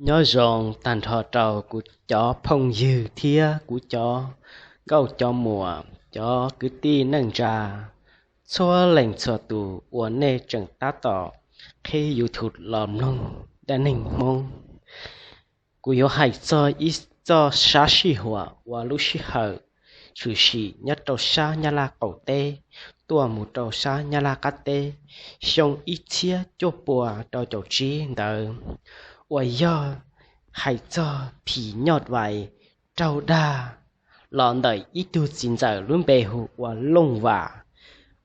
Nyob zoo tag nrho rau kuv cov phooj ywg thiab kuv cov nkauj cov muam, cov kwv tij neej tsa, txhua leej txhua tus uas nej tseem tab tom qhib YouTube los mloog dab neeg Hmoob. Kuv yuav hais txog ib txoj sab sij huam uas lub sij hawm tshwm sim nyob rau sab Nyab Laj qaum teb tuaj mus rau sab Nyab Laj qab teb xyoo ib txhiab cuaj pua rau caum tsib ntawd, uas yog hais txog phim nyuj vais raug dag los ntawm ib tug txiv ntxawm lub npe hu ua Looj Vam,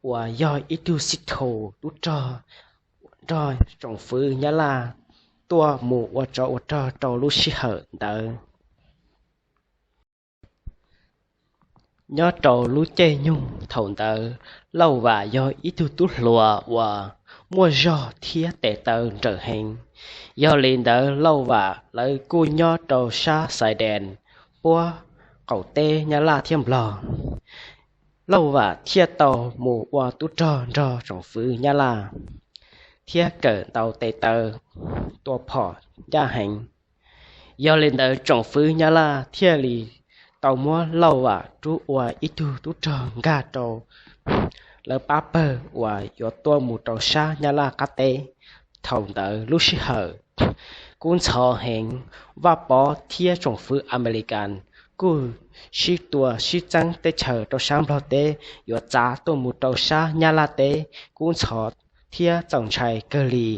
uas yog ib tug xib thus tub rog nrog tsoom fwv Nyab Laj tuaj mus ua tsov ua rog rau lub sij hawm ntawd. Nyob rau lub caij nyoog thaum ntawd, Lauj Vam yog ib tug tub hluas uas muaj zog thiab tes taw nrawm heev. Yog li ntawd Lauj Vam lawv kuj nyob rau sab Xais Des puab qaum teb Nyab Laj thiab Nplog. Lauj Vam thiaj tau mus ua tub rog nrog tsoom fwv Nyab Laj thiab kawm ntau tes taw tua phom ncaj heev. Yog li ntawd tsoom fwv Nyab Laj thiaj li tau muab Lauj Vam rub ua ib tug tub rog nkag rau lawv pab pawg uas yuav tuaj mus rau sab Nyab Laj qab teb. Thaum ntawd lub sij hawm kub ntxhov heev, Vaj Pov thiab tsoom fwv Amelikas kuj sib tua sib txeeb teb chaws rau sab Nplog teb yuav txav tuaj mus rau sab Nyab Laj teb, kub ntxhov thiab txaus ntshai kawg li.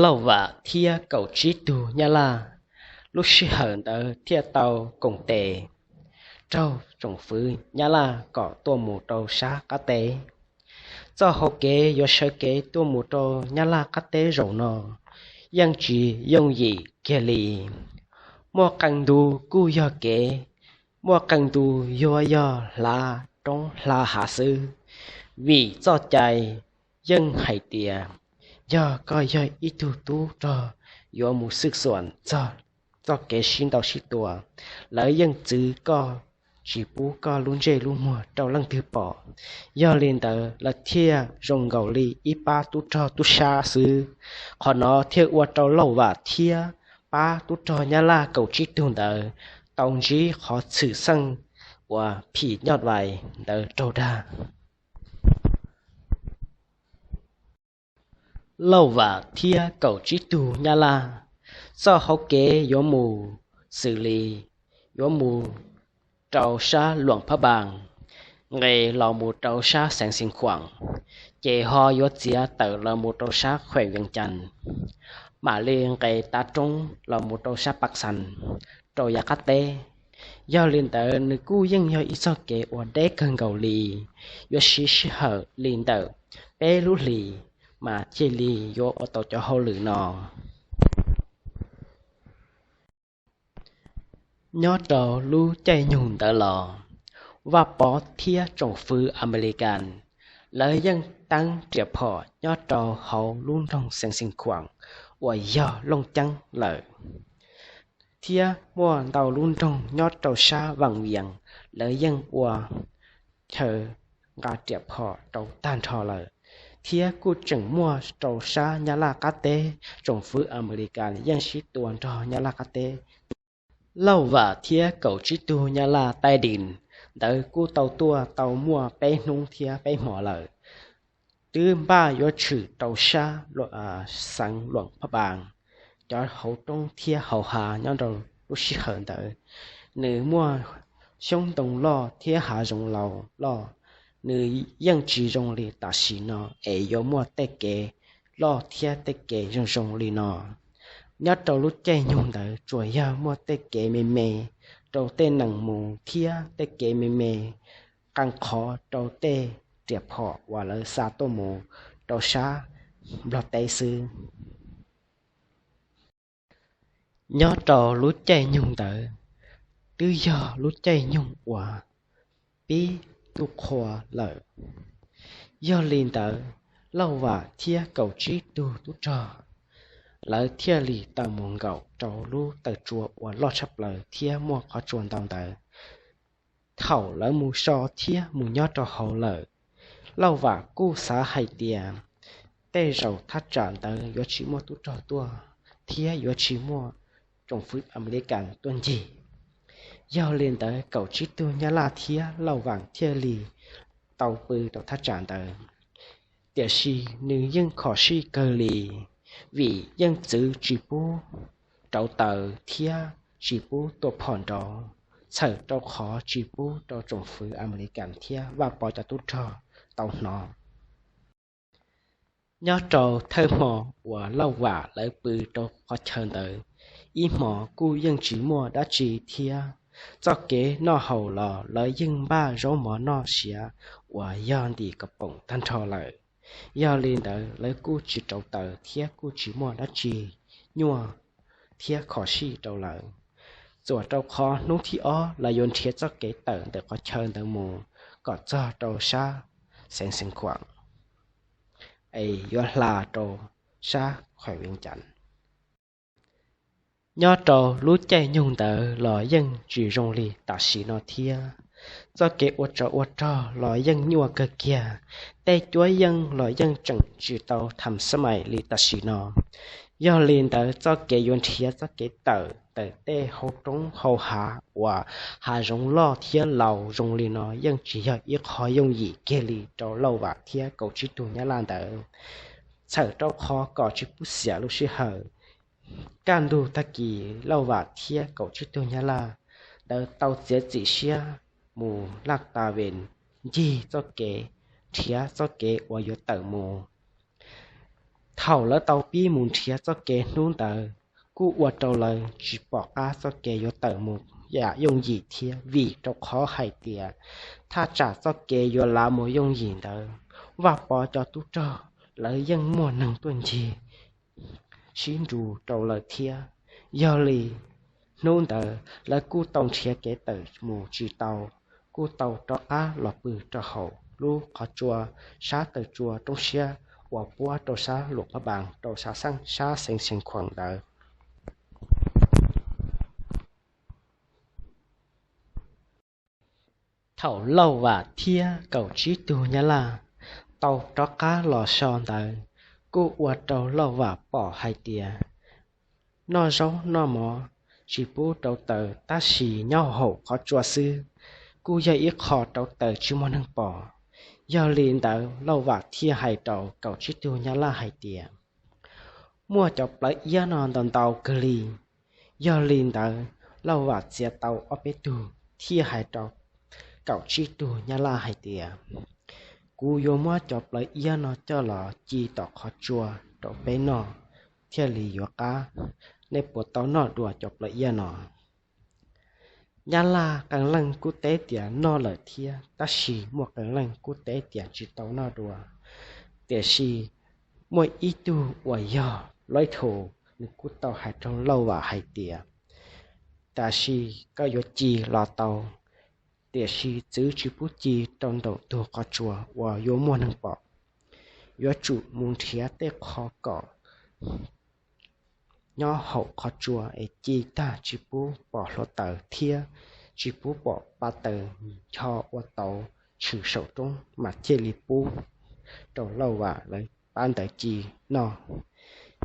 Lauj Vam thiab kaum tsib tug Nyab Laj lub sij hawm ntawd thiaj tau koom tes raug tsoom fwv Nyab Laj kom tuaj mus rau sab qab teb. Txoj hauv kev yuav sawv kev tuaj mus rau Nyab Laj qab teb zaum no yeej tsis yooj yim kiag li. Muaj qee ntu kuj yog kev, muaj qee ntu yuav yog hla roob hla hav xwb. Vim txoj cai yeej hais tias yog koj yog ib tug tub rog yuav mus xwj xuam txog txoj kev sib ntaus sib tua, lawv yeej txwv koj, tsis pub koj lub ntsej lub muag rau leej twg pom. Yog li ntawd lawv thiaj zoo nkaus li ib pab tub rog tub sab xwb. Qhov no thiaj ua rau Lauj Vam thiab pab tub rog Nyab Laj kaum tsib tug ntawd tau ntsib qhov txhwm xeej uas phim nyuj vais ntawd raug dag. Lauj Vam thiab kaum tsib tug Nyab Laj txoj hauv kev yuav mus xws li yuav mus rau sab Luam Phab Npas, nqes los mus rau sab Xeev Xeev Khuam, ces ho yuav txiav tawm los mus rau sab Khueem Vees Cas, mam li nqes tav roob los mus rau sab Pas Xas rau yav qab teb. Yog li ntawd nws kuj yeej yog ib txoj kev uas deb kawg nkaus li, yuav siv sij hawm li ntawm peb lub hlis mas thiaj li yuav ua tau cov hauj lwm no. Nyob rau lub caij nyoog ntawd los, Vaj Pov thiab tsoom fwv Amelikas lawv yeej teeb riam phom nyob rau hauv lub nroog Xeev Xeev Khuam uas yog Looj Ceeb lawm, thiab muaj ntau lub nroog nyob rau sab Vas Vias lawv yeej ua chaw nqa riam phom rau tag nrho lawm, thiab kuj tseem muaj rau sab Nyab Laj qab teb tsoom fwv Amelikas yeej sib tua nrog Nyab Laj qab teb. Lauj Vam thiab kaum tsib tug Nyab Laj Taib Dis ntawd kuj tau tuaj tau muaj peb hnub thiab peb hmo lawm, twb npaj yuav tshwm rau sab xeev Luam Phab Npas. Cov hauv roob thiab hauv hav nyob rau lub sij hawm ntawd, nws muaj xyoob ntoo loj thiab hav zoov laus loj, nws yeej tsis zoo li tam sim no es yuav muaj tej kev loj thiab tej kev zoo zoo li no. Nyob rau lub caij nyoog ntawd tsuas yog muaj tej kev me me rau tej nees mus thiab tej kev me me qee qhov rau tej riam phom uas lawv xa tuaj mus rau sab Nplog teb xwb. Nyob rau lub caij nyoog ntawd twb yog lub caij nyoog uas pib tu qhua lawm. Yog li ntawd, Lauj Vam thiab kaum tsib tug tub rog lawv thiaj li tau mus nkaum rau lub taw tsua uas loj tshaj plaws thiab muaj qhov tsua ntau ntawd. Thaum lawv mus so thiab mus nyob rau hauv lawm, Lauj Vam kuj xav hais tias tej zaum thaj tsam ntawd yuav tsis muaj tub rog tuaj thiab yuav tsis muaj tsoom fwv Amelikas tuaj ncig. Yog li ntawd kaum tsib tug Nyab Laj thiab Lauj Vam thiaj li tau pw rau thaj tsam ntawd. Tiam sis nws yeej khom sij kawg li, vim yeej txwv tsis pub rauv taws thiab tsis pub tua phom nrov, txhawm rau qhov tsis pub rau tsoom fwv Amelikas thiab Vaj Pov cov tub rog tau hnov. Nyob rau thawj hmo uas Lauj Vam lawv pw rau qhov chaw ntawd, ib hmos kuj yeej tsis muaj dab tsi thiab. Txoj kev noj haus los lawv yeej npaj zaub mov noj siav uas yog ntim kom poom tag nrho lawm. Yog li ntawd lawv kuj tsis rauv taws thiab kuj tsis muaj dab tsi nyuaj thiab khom sij rau lawv. Txuas rau qhov hnub thib ob lawv yuav nrhiav txoj kev tawm ntawm qhov chaw ntawd mus kom txog rau sab Xeev Xeev Khuam es yuav hla rau sab Khuam Vias Cas. Nyob rau lub caij nyoog ntawd los yeej tsis zoo li tam sim no thiab. Txoj kev ua tsov ua rog los yeej nyuaj kawg kiag, tej cuab yeej los yeej tseem tsis tau tham xab mais li tam sim no. Yog li ntawd txoj kev yuav nrhiav txoj kev tawm ntawm tej hauv roob hauv hav uas hav zoov loj thiab laus zoo li no yeej tsis yog ib qho yooj yim kiag li rau Lauj Vam thiab kaum tsib tug Nyab Laj ntawd. Txhawm rau qhov kom tsis pub xiam lub sij hawm, kaj ntug tag kis Lauj Vam thiab kaum tsib tug Nyab Laj ntawd tau txiav txim siab mus laj tas ves ncig txoj kev, nrhiav txoj kev uas yuav tawm mus. Thaum lawv tau pib mus nrhiav txoj kev hnub ntawd, kuj ua rau lawv tsis pom qab txoj kev yuav tawm mus yam yooj yim thiab, vim rau qhov hais tias thaj tsam txoj kev yuav lav mus yooj yim ntawd, Vaj Pov cov tub rog lawv yeej muaj neeg tuaj ncig sib nrus rau lawv thiab. Yog li hnub ntawd lawv kuj tau nrhiav kev tawm mus tsis tau, kuj tau rov qab los pw rau hauv lub qhov tsua sab taw tsua roob siab uas puab rau sab Luam Phaj Npas rau sab Xeev Xeev Khuam ntawd. Thaum Lauj Vam thiab kaum tsib tug Nyab Laj tau rov qab los so ntawd, kuj ua rau Lauj Vam pom hais tias noj zaub noj mov tsis pub rauv taws tab sis nyob hauv qhov tsua xwb kuj yog ib qho rauv taws tsis muaj neeg pom. Yog li ntawd Lauj Vam thiaj hais rau kaum tsib tug Nyab Laj hais tias, muaj cov plawv iab no ntau ntau kawg li. Yog li ntawd Lauj Vam txiav tau ob peb tug thiaj hais rau kaum tsib tug Nyab Laj hais tias, kuv yuav muab cov plawv iab no coj los ci tom qhov tsua rau peb noj thiaj li yuav qab. Nej puas tau noj dua cov plawv iab no? Nyab Laj qee leej kuj teb tias noj lawm thiab, tab sis muaj qee leej kuj teb tias tsis tau noj dua. Tiam sis muaj ib tug uas yog Laib Thus, nws kuj tau hais rau Lauj Vam hais tias, tab sis koj yuav ci los tau, tiam sis txwv tsis pub ci rau ntawm tus qhov tsua uas yuav muaj neeg pom. Yuav tsum mus nrhiav tej qhov kom nyob hauv qhov tsua es ci tag tsis pub pom hluav taws thiab tsis pub pom pa taws ncho ua tau tshwm saum roob mas thiaj li pub rau Lauj Vam lawv pab ntawd ci noj.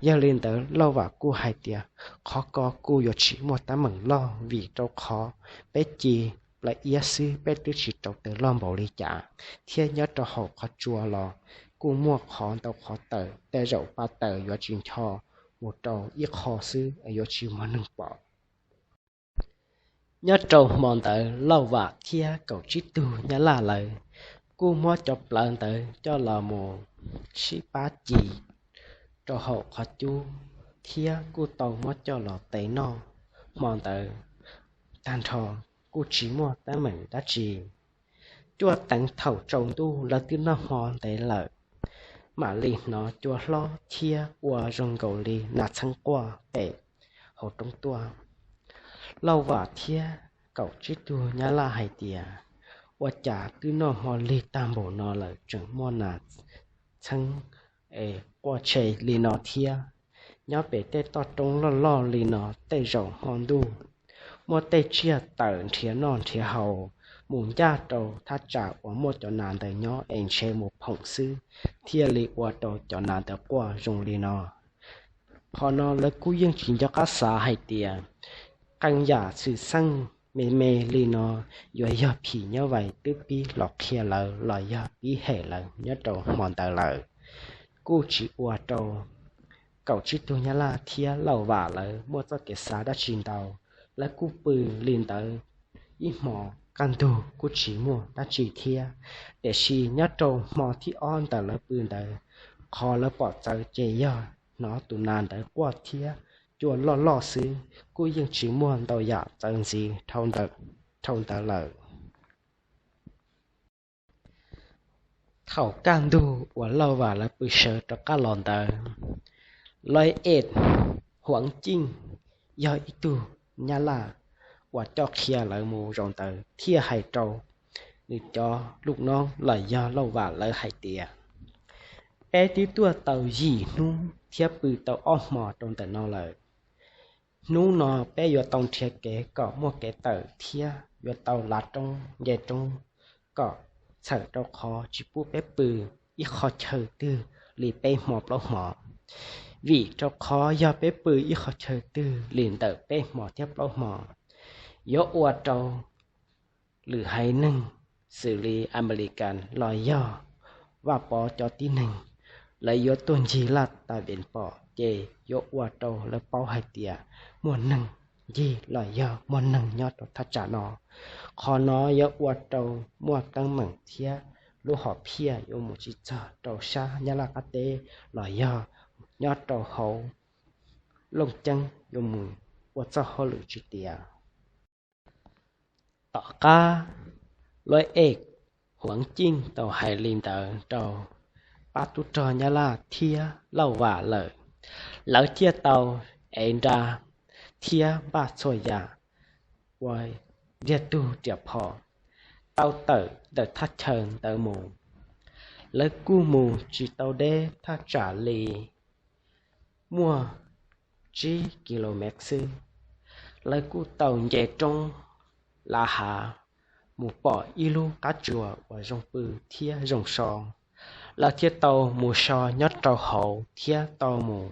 Yog li ntawd Lauj Vam kuj hais tias, qhov ko kuj yuav tsis muaj teeb meem loj vim rau qhov peb ci plawv iab xwb peb twb tsis rauv taws loj npaum li cas, thiab nyob rau hauv qhov tsua los kuj muaj qhov ntau qhov tawm, tej zaum pa taws yuav tsis ncho mus rau ib qho xwb yuav tsis muaj neeg pom. Nyob rau hmo ntawd Lauj Vam thiab kaum tsib tug Nyab Laj lawv kuj muab cov plawv ntawd coj los mus sib pab ci rau hauv qhov cub thiab kuj tau muab coj los tev noj. Hmo ntawd tag nrho kuj tsis muaj teeb meem dab tsi. Cuaj teev thaum tsaus ntuj lawv twb noj hmo ntev lawm, mam li hnov cua hlob thiab ua zoo nkaus li nas txheeb quaj pem hauv roob tuaj. Lauj Vam thiab kaum tsib tug Nyab Laj hais tias, ua cas twb noj hmo lig tag npaum no lawm tseem muaj nas txheeb es quaj tshe li no thiab? Nyob pem tej toj roob loj loj li no tej zaum hmo ntuj muaj tej tsiaj tawm nrhiav noj nrhiav haus mus ncaj rau thaj tsam uas muaj cov nas ntawd nyob es ntshe mus phoom xwb thiaj li ua rau cov nas ntawd quaj zoo li no. Qhov no lawv kuj yeej tsis nco qab xav hais tias qee yam xwm txheej me me li no yuav yog phim nyuj vais twb pib los qhia lawv los yog pib hem lawv nyob rau hmo ntawd lawm. Kuj tsis ua rau kaum tsib tug Nyab Laj thiab Lauj Vam lawv muaj txoj kev xav dab tsi ntau, lawv kuj pw li ntawd ib hmo kaj ntug kuj tsis muaj dab tsi thiab. Tiam sis nyob rau hmo thib ob ntawm lawv pw ntawd, qhov lawv pom txawv ces yog hnov tus nas ntawd quaj thiab cua loj loj xwb, kuj yeej tsis muaj ntau yam txawv ntxiv dhau ntawd lawm. Thaum kaj ntug uas Lauj Vam lawv pw sawv rov qab los ntawd, Loi Es Huav Cij yog ib tug Nyab Laj uas coj qhia lawv mus zaum ntawd thiaj hais rau nws cov lus noob los yog Lauj Vam lawv hais tias, peb twb tuaj tau yim hnub thiab pw tau ob hmo rau ntawm no lawm. Hnub no peb yuav tau nrhiav kev kom muaj kev tawm thiab yuav tau lav roob nce roob kom txhawm rau qhov tsis pub peb pw ib qho chaw twg li peb hmo plaub hmo. Vim rau qhov yog peb pw ib qho chaw twg li ntawm peb hmo thiab plaub hmo, yuav ua rau lwm haiv neeg xws li Amelikas los yog Vaj Pov cov tib neeg, lawv yuav tuaj ncig laj tas vem pom ces yuav ua rau lawv paub hais tias muaj neeg ncig los yog muaj neeg nyob rau thaj tsam no. Qhov no yuav ua rau muaj teeb meem thiab lub hom phiaj yuav mus tsis txog rau sab Nyab Laj qab teb los yog nyob rau hauv Looj Ceeb yuav mus ua txoj hauj lwm tsis tiav. Tom qab Loi Es Huav Cij tau hais li ntawd rau pab tub rog Nyab Laj thiab Lauj Vam lawm, lawv thiaj tau ev nra thiab npaj txhua yam ua ntiag tug riam phom tau tawm ntawm thaj chaw ntawd mus. Lawv kuj mus tsis tau deb thaj tsam li muaj tsib ki lo mev xwb, lawv kuj tau nce roob lav hav mus pom ib lub qab tsuas uas zoo pw thiab zoo so. Lawv thiaj tau mus so nyob rau hauv thiab tau mus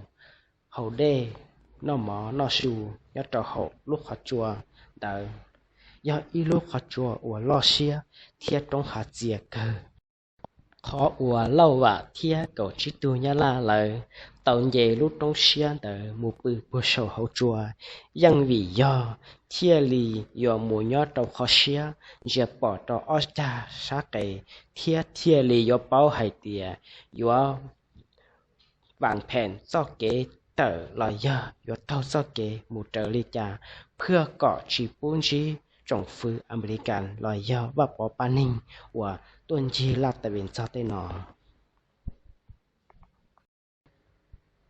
haus dej noj mov noj su nyob rau hauv lub qhov tsua ntawd. Yog ib lub qhov tsua uas loj siab thiab roob hav txias kawg. Qhov uas Lauj Vam thiab kaum tsib tug Nyab Laj lawv tau nce lub roob siab ntawd mus pw puag saum hauv tsua, yeej vim yog thiaj li yuav mus nyob rau qhov siab ntsia pom rau ob cag sab qe, thiab thiaj li yuav paub hais tias yuav vam phem txoj kev tawm los yog yuav taug txoj kev mus raws li cas, phaj kom tsis pub ntsib tsoom fwv Amelikas los yog Vaj Pov pab neeg uas tuaj ncig laj tas vem txog tej no.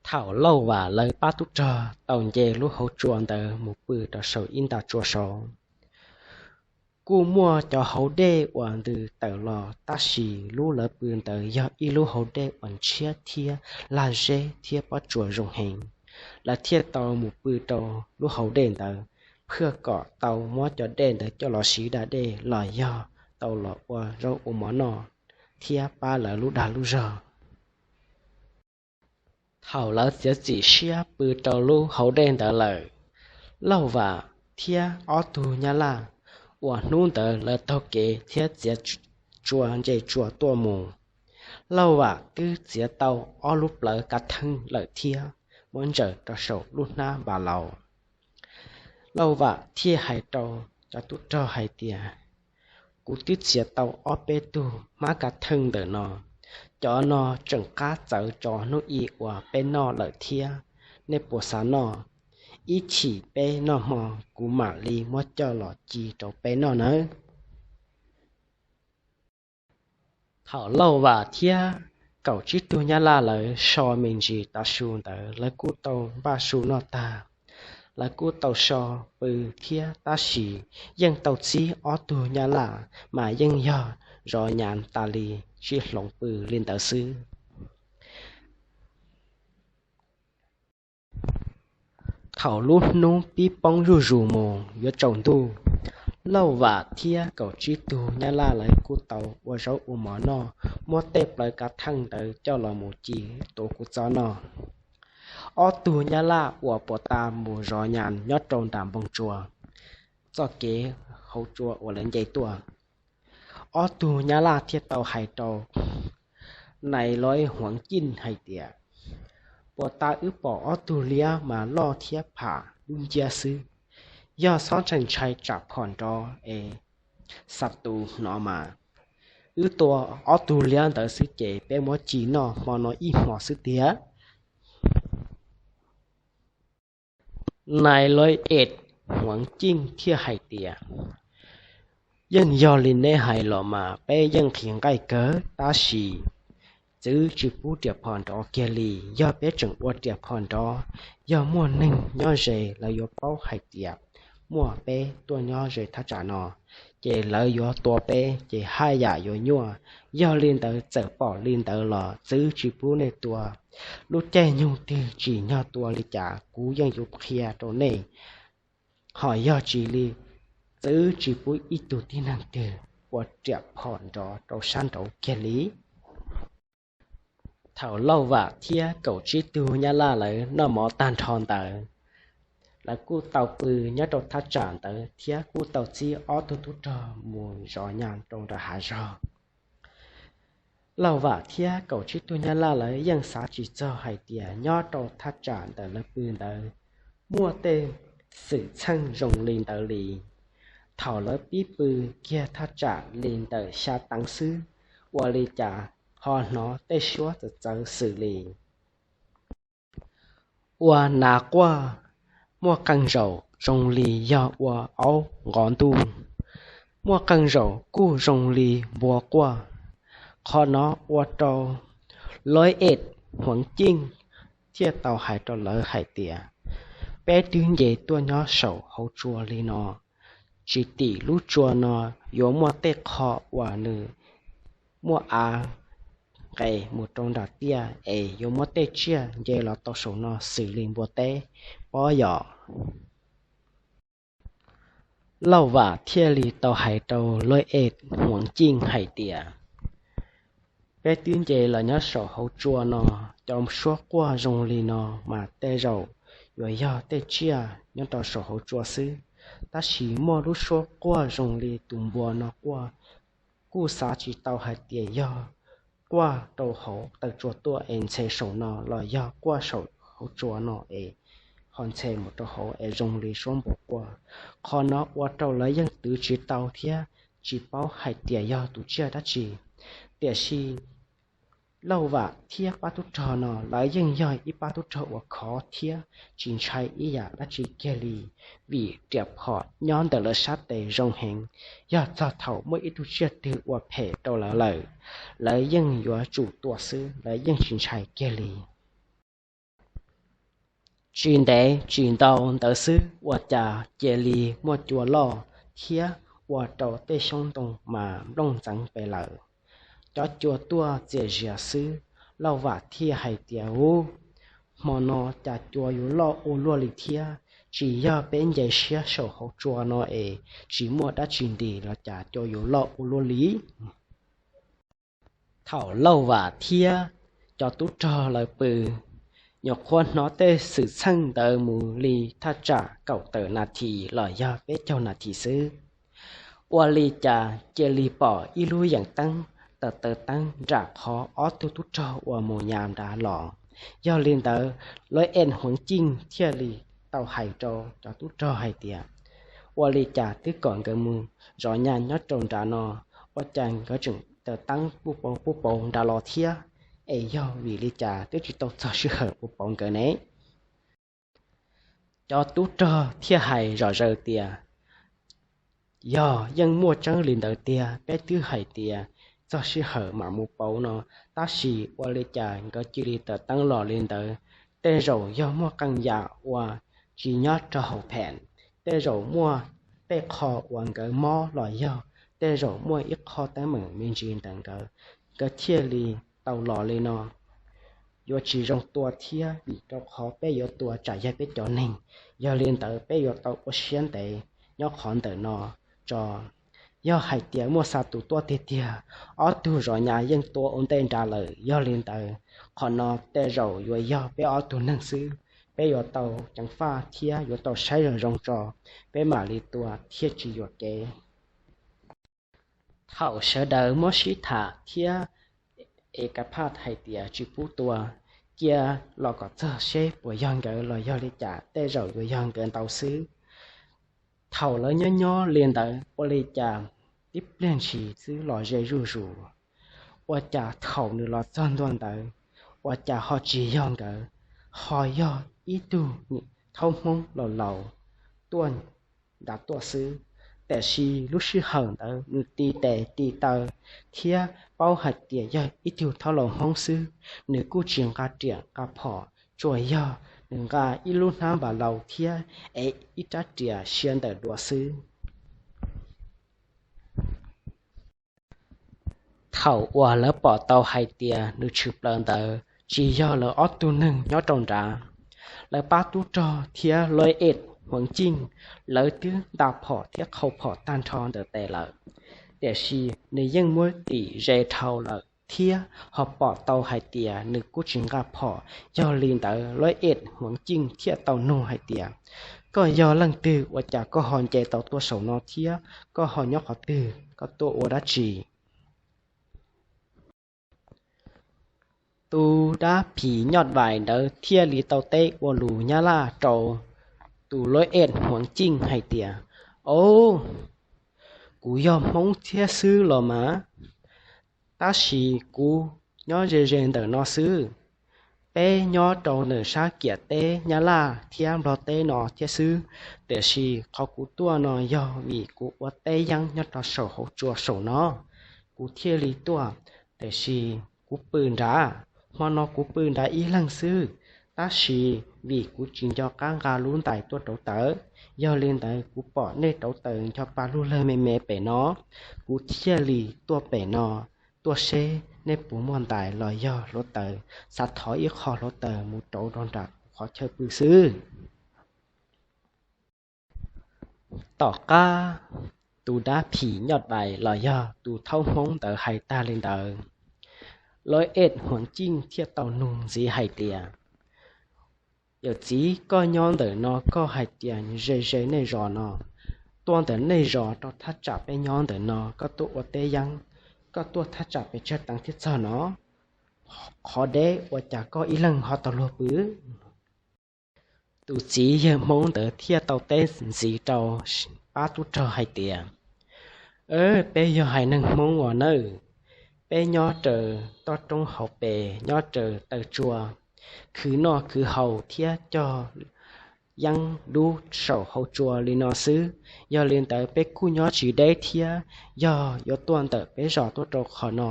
Thaum Lauj Vam lawv pab tub rog tau nce lub hauv tsua ntawd mus pw rau saum ib nta tsua saud, kuj muaj cov hauv dej uas ntws tawm los, tab sis lub lawv pw ntawd yog ib lub hauv dej uas ntshiab thiab laj zeb thiab pob tsuas zoo heev. Lawv thiaj tau mus pw rau lub hauv dej ntawd, phaj kom tau muab cov dej ntawd coj los siv da dej los yog tau los ua zaub ua mov noj thiab pab lawv lub dag lub zog. Thaum lawv txiav txim siab pw rau lub hauv dej ntawd lawm, Lauj Vam thiab ob tug Nyab Laj uas hnub ntawd lawv taug kev thiab txiav tsua nce tsua tuaj mus, Lauj Vam twb txiav tau ob lub plawv kav theej lawm thiab muab ntsaws rau saum lub hnab npas laus. Lauj Vam thiaj hais rau cov tub rog hais tias, kuv twb txiav tau ob peb tug hmab kav theej ntawm no, cov no tseem qab txawv tso hnub i uas peb noj lawm thiab. Nej puas xav noj? Ib chim peb noj hmo kuv mam li muab coj los ci rau peb noj nawb. Thaum Lauj Vam thiab kaum tsib tug Nyab Laj lawv so me ntsis tav su ntawd, lawv kuj tau npaj su noj tag, lawv kuj tau so pw thiab, tab sis yeej tau txib ob tug Nyab Laj mas yeej yog zov nyav tas li, sib hloov pw li ntawd xwb. Thaum lub hnub pib poob zuj zus mus yuav tsaus ntuj, Lauj Vam thiab kaum tsib tug Nyab Laj lawv kuj tau ua zaub ua mov noj, muab tej plawv kav theej ntawd coj los mus ci tuav kuv txob noj. Ob tug nyab laj uas puag ta mus zov nyas nyob rau nram npoo tsua, txoj kev hauv tsua uas lawv nce tuaj. Ob tug nyab laj thiaj tau hais rau nais lawv huav ciej hais tias, puag ta wb pom ob tug liab mas loj thiab pham lub nciab xwb. Yog xob ntshai ntshai tsam phom nrov es xa tus hnov mas wb tua ob tug liab ntawd xwb ces peb muab ci noj hmo no ib hmo xwb tiag. Nais lawv es huav ciej thiaj hais tias, yeej yog li neb hais los mas peb yeej qhis nqaij kawg tab sis txwv tsis pub riam phom nrov kiag li. Yog peb tseem ua riam phom nrov, yog muaj neeg nyob ze lawv yuav paub hais tias muaj peb tuaj nyob ze thaj tsam no, ces lawv yuav tua peb ces haj yam yuav nyuaj. Yog li ntawd txawm pom li ntawd los txwv tsis pub nej tua. Lub caij nyoog twg tsim nyog tua li cas kuv yeej yuav qhia rau nej, ho yog tsis li, txwv tsis pub ib tug tib neeg twg ua riam phom nrov rau sab nraud kiag li. Thaum Lauj Vam thiab kaum tsib tug nyab laj lawv noj mov tag nrho ntawd, lawv kuj tau pw nyob rau thaj tsam ntawd thiab kuj tau txib ob tug tub rog mus zov nyas rau nram hav zog. Lauj Vam thiab kaum tsib tug nyab laj lawv yeej xav tsis txog hais tias nyob rau thaj tsam ntawm lawv pw ntawd muaj tej xwm txheej zoo li ntawd li. Thaum lawv pib pw kiag thaj tsam li ntawm xya teev xwb, ua li cas ho hnov tej suab txawv txawv xws li ua nas quaj, muaj qee zaum zoo li yog ua aub nqov ntuj, muaj qee zaum kuj zoo li npua quaj. Qhov no ua rau Lauj Es Huav Ciej thiaj tau hais rau lawv hais tias, peb twb nce tuaj nyob saum hauv tsua li no, tsis tim lub tsua no yuav muaj tej qho uas nws muaj av nqes mus rau nram tiaj es yuav muaj tej tsiaj nce los tau saum no xws li npua teb, pob yos. Lauj Vam thiaj li tau hais rau Lauj Es Huav Ciej hais tias, peb twb nce los nyob saum hauv tsua no, cov suab quaj zoo li no mas tej zaum yuav yog tej tsiaj nyob rau saum hauv tsua xwb, tab sis muaj lub suab quaj zoo li tus npua no quaj, kuj xav tsis tau hais tias yog quaj rau hauv taw tsua tuaj es ntxhe saum no los yog quaj saum hauv tsua no es ho ntxhe mus rau hauv es zoo li suab npua quaj. Qhov no ua rau lawv yeej twv tsis tau thiab tsis paub hais tias yog tus tsiaj dab tsi. Tiam sis Lauj Vam thiab pab tub rog no lawv yeej yog ib pab tub rog uas khov thiab tsis ntshai ib yam dab tsi kiag li, vim riam phom nyob ntawm lawv sab tes zoo heev. Yog txog thaum muaj ib tug tsiaj twg ua phem rau lawv lawm, lawv yeej yuav tsum tua xwb, lawv yeej tsis ntshai kiag li. Tsis ntev tsis ntau ntawd xwb ua cas cia li muaj cua loj thiab ua rau tej xyoob ntoo mas nplooj ntxeev pes lawm. Cov cua tuaj txias zias xwb, Lauj Vam thiaj hais tias, ub, hmo no cas cua yuav loj ua luaj li thiab, tsis yog peb nce siab saum hauv tsua no es tsis muaj dab tsi ntis los cas cua yuav loj ua luaj li. Thaum Lauj Vam thiab cov tub rog lawv pw, nyuam qhuav hnov tej xwm txheej ntawd mus li thaj tsam kaum tawm nas this los yog peb caug nas this xwb, ua li cas cia li pom ib lub yeem teeb taws taws teeb nram qhov ob tug tub rog uas mus nyas nrad los. Yog li ntawd, Lauj Es Huav Ciej thiaj li tau hais rau cov tub rog hais tias, ua li cas twb kom nkawd mus zov nyas nyob rau nrad no, ua cas nkawd tseem taws teeb puj pauv puj pauv nrad los thiab, es yog vim li cas twb tsis tau txog sij hawm puj pauv nkawd ne? Cov tub rog thiaj hais zom zaws tias, yog, yeej muaj tseeb li ntawd tiag, peb twb hais tias txog sij hawm mam mus pauv no, tab sis ua li cas nkawd cia li taws teeb los li ntawd? Tej zaum yog muaj qee yam uas tsis nyob rau hauv phem, tej zaum muaj tej qho uas nkawd mob los yog tej zaum muaj ib qho teeb meem me ntsis ntawm nkawd, nkawd thiaj li tau los li no. Yuav tsis zoo tua thiab vim rau qhov peb yuav tua tsam yog peb cov neeg. Yog li ntawd peb yuav tau ua siab ntev nyob qhov ntawm no tso. Yog hais tias muaj xa tus tuaj tiag tiag, ob tug zov nyas yeej tua ua ntej nrad lawm, yog li ntawd qhov no tej zaum yuav yog peb ob tug neeg xwb. peb yuav tau ceev faj thiab yuav tau saib zoo zoo tso, peb mam li tua thiaj tsis yuam kev. Thaum sawv daws muab sib tham thiab es ka phaj hais tias tsis pub tua, cia los kom txog seb puas yog nkawd los yog li cas, tej zaum yuav yog nkawd ntau xwb. Thaum lawv nyob nyob li ntawd ua li cas tib pliag ntshis xwb los ze zuj zus, ua cas thaum nws los txog ntua ntawd, ua cas ho tsis yog nkawd, ho yog ib tug thaub Hmoob laus laus tuaj nram tuaj xwb. Tiam sis lub sij hawm ntawd nws tis tes tis taw thiab paub hais tias yog ib tug thaub laus Hmoob xwb, nws kuj tsis nqa riam nqa phom, tsuas yog nws nqa ib lub hnab npas laus thiab es ib rab riam sia ntawm duav xwb. Thaum uas lawv pom tau hais tias nws tshwm plaws ntawd tsis yog lawv ob tug neeg nyob rau nrad, lawv pab tub rog thiab Loeb Ej Huav Ciej, lawv twb nta phom thiab qhau phom tag nrho ntawm tes lawm, tiam sis nws yeej muab tim ze dhau lawm thiab ho pom tau hais tias nws kuj tsis nqa phom. Yog li ntawd Loeb Ej Huav Ciej thiaj tau nug hais tias, koj yog leej twg ua cas koj ho nce tau tuaj saum no thiab koj ho nyob qhov twg, koj tuaj ua dab tsi? Tus dab phim nyuj vais ntawd thiaj li tau teb ua lus Nyab Laj rau tus Loeb Ej Huav Ciej hais tias, o, kuv yog Hmoob thiab xwb los mas, tab sis kuv nyob ze ze ntawm no xwb. Peb nyob rau ntawm sab kiam teb Nyab Laj thiab Nplog teb no thiab xwb, tiam sis qhov kuv tuaj no yog vim kuv ua teb yeeb nyob rau saum hauv tsua saum no, kuv thiaj li tuaj. Tiam sis kuv pw nrad, hmo no kuv pw nrad ib leeg xwb, tab sis vim kuv tsis nco qab nqa lub ntais tuaj rauv taws, yog li ntawd kuv pom nej rauv taws ncho pa lug lawg me me pem no, kuv thiaj li tuaj pem no, tuaj seb nej puas muaj ntais los yog hluav taws, xav thov ib qho hluav taws mus rauv rau nram kuv qhov chaw pw xwb. Tom qab tus dab phim nyuj vais los yog tus thaub Hmoob ntawd hais tag li ntawd, Loeb Ej Huav Ciej thiaj tau nug ntxiv hais tias, yawm txiv, koj nyob ntawm no koj hais tias ze ze nej zos no, tuaj ntawm nej zos rau thaj tsam peb nyob ntawm no koj tuaj ua teb yeeb, koj tuaj thaj tsam pes tsawg teev thiab txog no, qhov deb ua cas koj ib leeg ho tau luag pw? Tus txiv yawg Hmoob ntawd thiaj tau teb ntxiv rau pab tub rog hais tias, peb yog haiv neeg Hmoob uas nawb, peb nyob raws toj roob hauv pes, nyob raws taw tsua, khwv noj khwv haus thiab cog yeeb dub saum hauv tsua li no xwb. Yog li ntawd peb kuj nyob tsis deb thiab, yog yuav tuaj ntawm peb zos tuaj rau qhov no,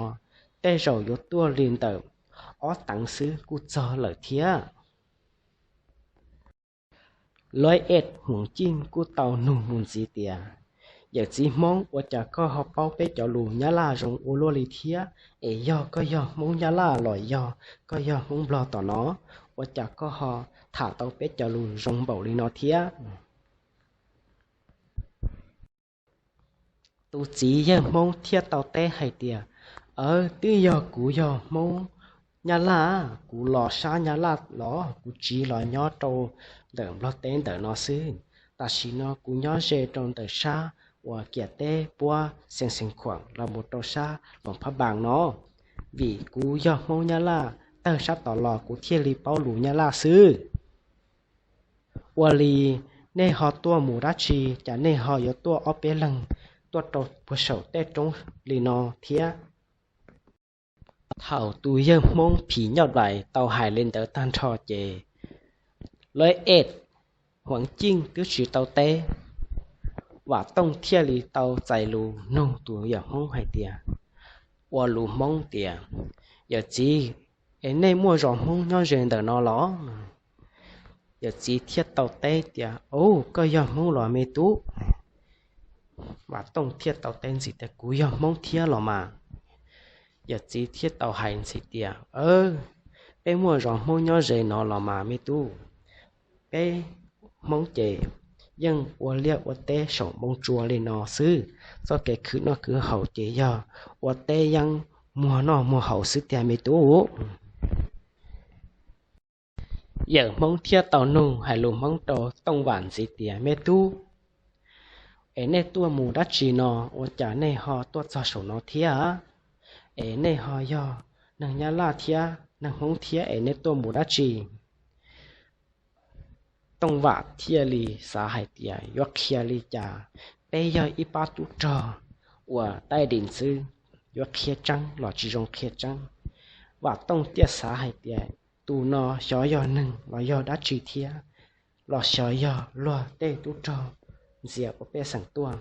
tej zaum yuav tuaj li ntawm ob teev xwb kuj txog lawm thiab. Loeb Ej Huav Ciej kuj tau nug mus ntxiv tias, yawm txiv Hmoob, ua cas koj ho paub peb cov lus Nyab Laj zoo ua luaj li thiab? Es yog koj yog Hmoob Nyab Laj los yog koj yog Hmoob Nplog tom no, ua cas koj ho tham tau peb cov lus zoo npaum li no thiab? Tus txiv yawg Hmoob thiaj tau teb hais tias, aw, twb yog kuv yog Hmoob Nyab Laj, kuv los sab Nyab Laj los kuv tsiv los nyob rau ntawm Nplog teb ntawm no xwb. Tam sim no kuv nyob ze rau ntawm sab uas kiam teb puab Xeev Xeev Khuam los mus rau sab Loos Phab Npaas no. Vim kuv yog Hmoob Nyab Laj, tawg sab tod los kuv thiaj li paub lus Nyab Laj xwb. Ua li, nej ho tuaj mus dab tsi, cas nej ho yuav tuaj ob peb leeg tuaj rau puag saum tej roob li no thiab? Thaum tus yawg Hmoob phim nyuj vais tau hais li ntawd tag nrho ces Loeb Ej Huav Ciej twb tsis tau teb, Vam Tooj thiaj li tau txais lus nug tus yawm Hmoob hais tias, ua lus Hmoob tias, yawm txiv, es nej muaj zos Hmoob nyob ze ntawm no los? Yawm txiv thiaj tau teb tias, u, koj yog Hmoob los me tub? Vam Tooj thiaj tau teb ntxiv tias, kuv yog Hmoob thiab los mas. Yawm txiv thiaj tau hais ntxiv tias, peb muaj zos Hmoob nyob ze no los mas me tub. Peb Hmoob ces yeej ua liaj ua teb saum npoo tsua li no xwb. Txoj kev khwv noj khwv haus ces yog ua teb yeeb muag noj muag haus xwb tiag me tub. Yawm Hmoob thiaj tau nug hais lus Hmoob rau Tooj Vam ntxiv tias, Me tub, es nej tuaj mus dab tsi no, ua cas nej ho tuaj txog saum no thiab? Es nej ho yog neeg Nyab Laj thiab neeg Hmoob thiab es nej tuaj mus dab tsi? Tooj Vam thiaj li xav hais tias yuav qhia li cas, peb yog ib pab tub rog uas taij dim xwb, yuav qhia tseeb los tsis zoo qhia tseeb. Vam Tooj thiaj xav hais tias, Tus no xyov yog neeg los yog dab tsi thiab, los xyov yog luag tej tub rog ntxias ua pej xeem tuaj,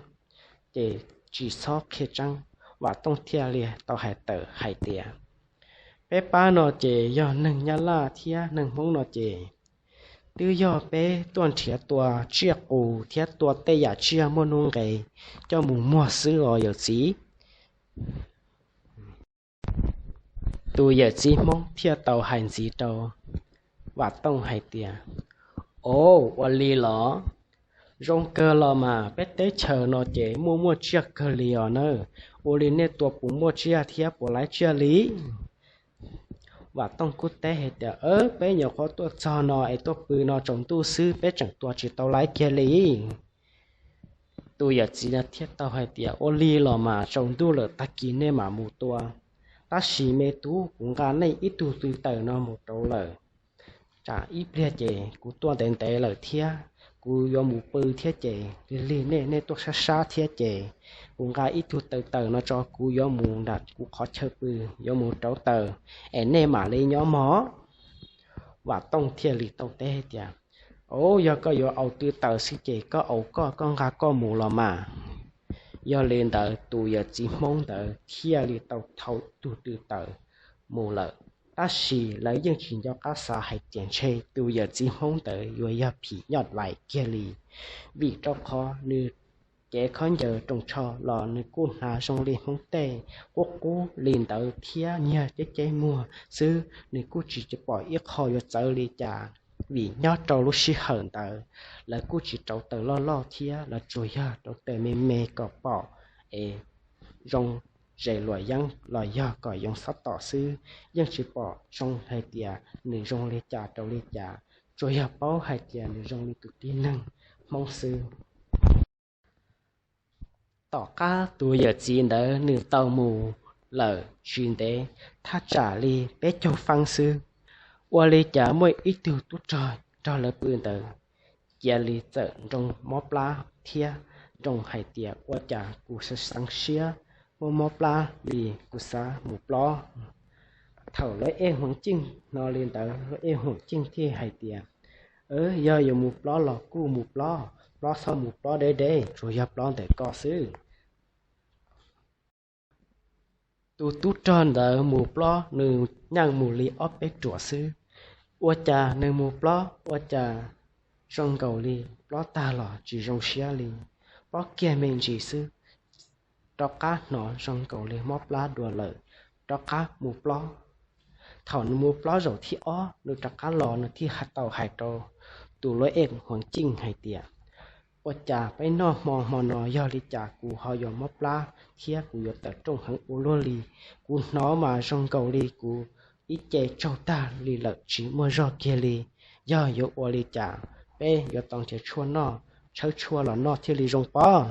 ces tsis txhob qhia tseeb. Vam Tooj thiaj li tau hais tawm hais tias, Peb pab no ces yog neeg Nyab Laj thiab neeg Hmoob no ces twb yog peb tuaj nrhiav tua tsiaj qus thiab tua tej yam tsiaj muaj nuj nqes coj mus muag xwb os yawm txiv. Tus yawm txiv Hmoob thiaj tau hais ntxiv rau Vam Tooj hais tias, Au, ua li los? Zoo kawg los mas, peb teb chaws no ces muaj muaj tsiaj kawg li os na. Ua li nej tua puas muaj tsiaj thiab puas laib tsiaj li? Vam Tooj kuj teb hais tias, Peb nyuam qhuav tuaj txog no es tuaj pw no tsaus ntuj xwb, peb tseem tua tsis tau laib kiag li. Tus yawm txiv thiaj tau hais tias, Ua li los mas, tsaus ntuj lawm, tag kis nej mam mus tua. Tab sis me tub, kuv nqa nej ib tug tw tawm no mus rau lawm, tsam ib pliag ces kuv tuaj ntev ntev lawm thiab kuv yuav mus pw thiab ces lig lig nej, nej tuaj sab sab thiab ces kuv nqa ib tug tw tawm no tso, kuv yuav mus nram kuv qhov chaw pw, yuav mus rauv taws, es nej mam li nyob mog. Vam Tooj thiaj li tau teb tias, Au, yog koj yuav au tw tawm xwb ces koj au koj, koj nqa koj mus los mas. Yog li ntawd tus yawm txiv Hmoob ntawd thiaj li tau thau ib tug tw tawm mus lawm. Tab sis lawv yeej tsis nco qab xav hais tias ntshe tus yawm txiv Hmoob ntawd yuav yog phim nyuj vais kiag li, vim rau qhov nws cev khaub ncaws rooj tsho los nws kuj hnav zoo li Hmoob tej, qub qub li ntawd thiab nyiag ceb ceb muag xwb, nws kuj tsis pom ib qho yuav txawv li cas. Vim nyob rau lub sij hawm ntawd lawv kuj tsis rauv taws loj loj thiab, lawv tsuas yog rauv taws me me kom pom es zoo zes luam yeeb los yog kom yoo xab tom xwb, yeej tsis pom zoo hais tias nws zoo li cas rau li cas, tsuas yog paub hais tias nws zoo li tus tib neeg Hmoob xwb. Tom qab tus yawm txiv ntawd nws tau mus lawm tsis ntev, thaj tsam li peb caug feeb xwb, ua li cas muaj ib tug tub rog nrog lawv pw ntawd cia li txawm nroo mob plab thiab nroo hais tias, Ua cas kuv xeev siab muaj mob plab li, kuv xav mus plob. Thaum lawv ej huam ceej hnov li ntawd, lawv ej huam ceej thiaj hais tias, Yog yuav mus plob los kuj mus plob, plob txhob mus plob deb deb, tsuas yog plob ntawm koj xwb. Tus tub rog ntawd mus plob nws nyeej mus li ob peb ruam xwb, ua cas nws mus plob ua cas zoo nkaus li plob tag los tsis zoo siab li, plob kiag me ntsis xwb, rov qab hnov zoo nkaus li mob plab dua lawm, rov qab mus plob. Thaum nws mus plob zaum thib ob, nws rov qab los nws thiaj tau hais rau tus lawv ej huam ceej hais tias, Ua cas peb noj hmo hmo no yog li cas kuv ho yuav mob plab thiab kuv yuav tawm rooj heev ua luaj li? Kuv hnov mas zoo nkaus li kuv ib ce tsaug tag li lawm tsis muaj zog kiag li. Yog yuav ua li cas, peb yuav tau nrhiav tshuaj noj, tshawb tshuaj los noj thiaj li zoo pob.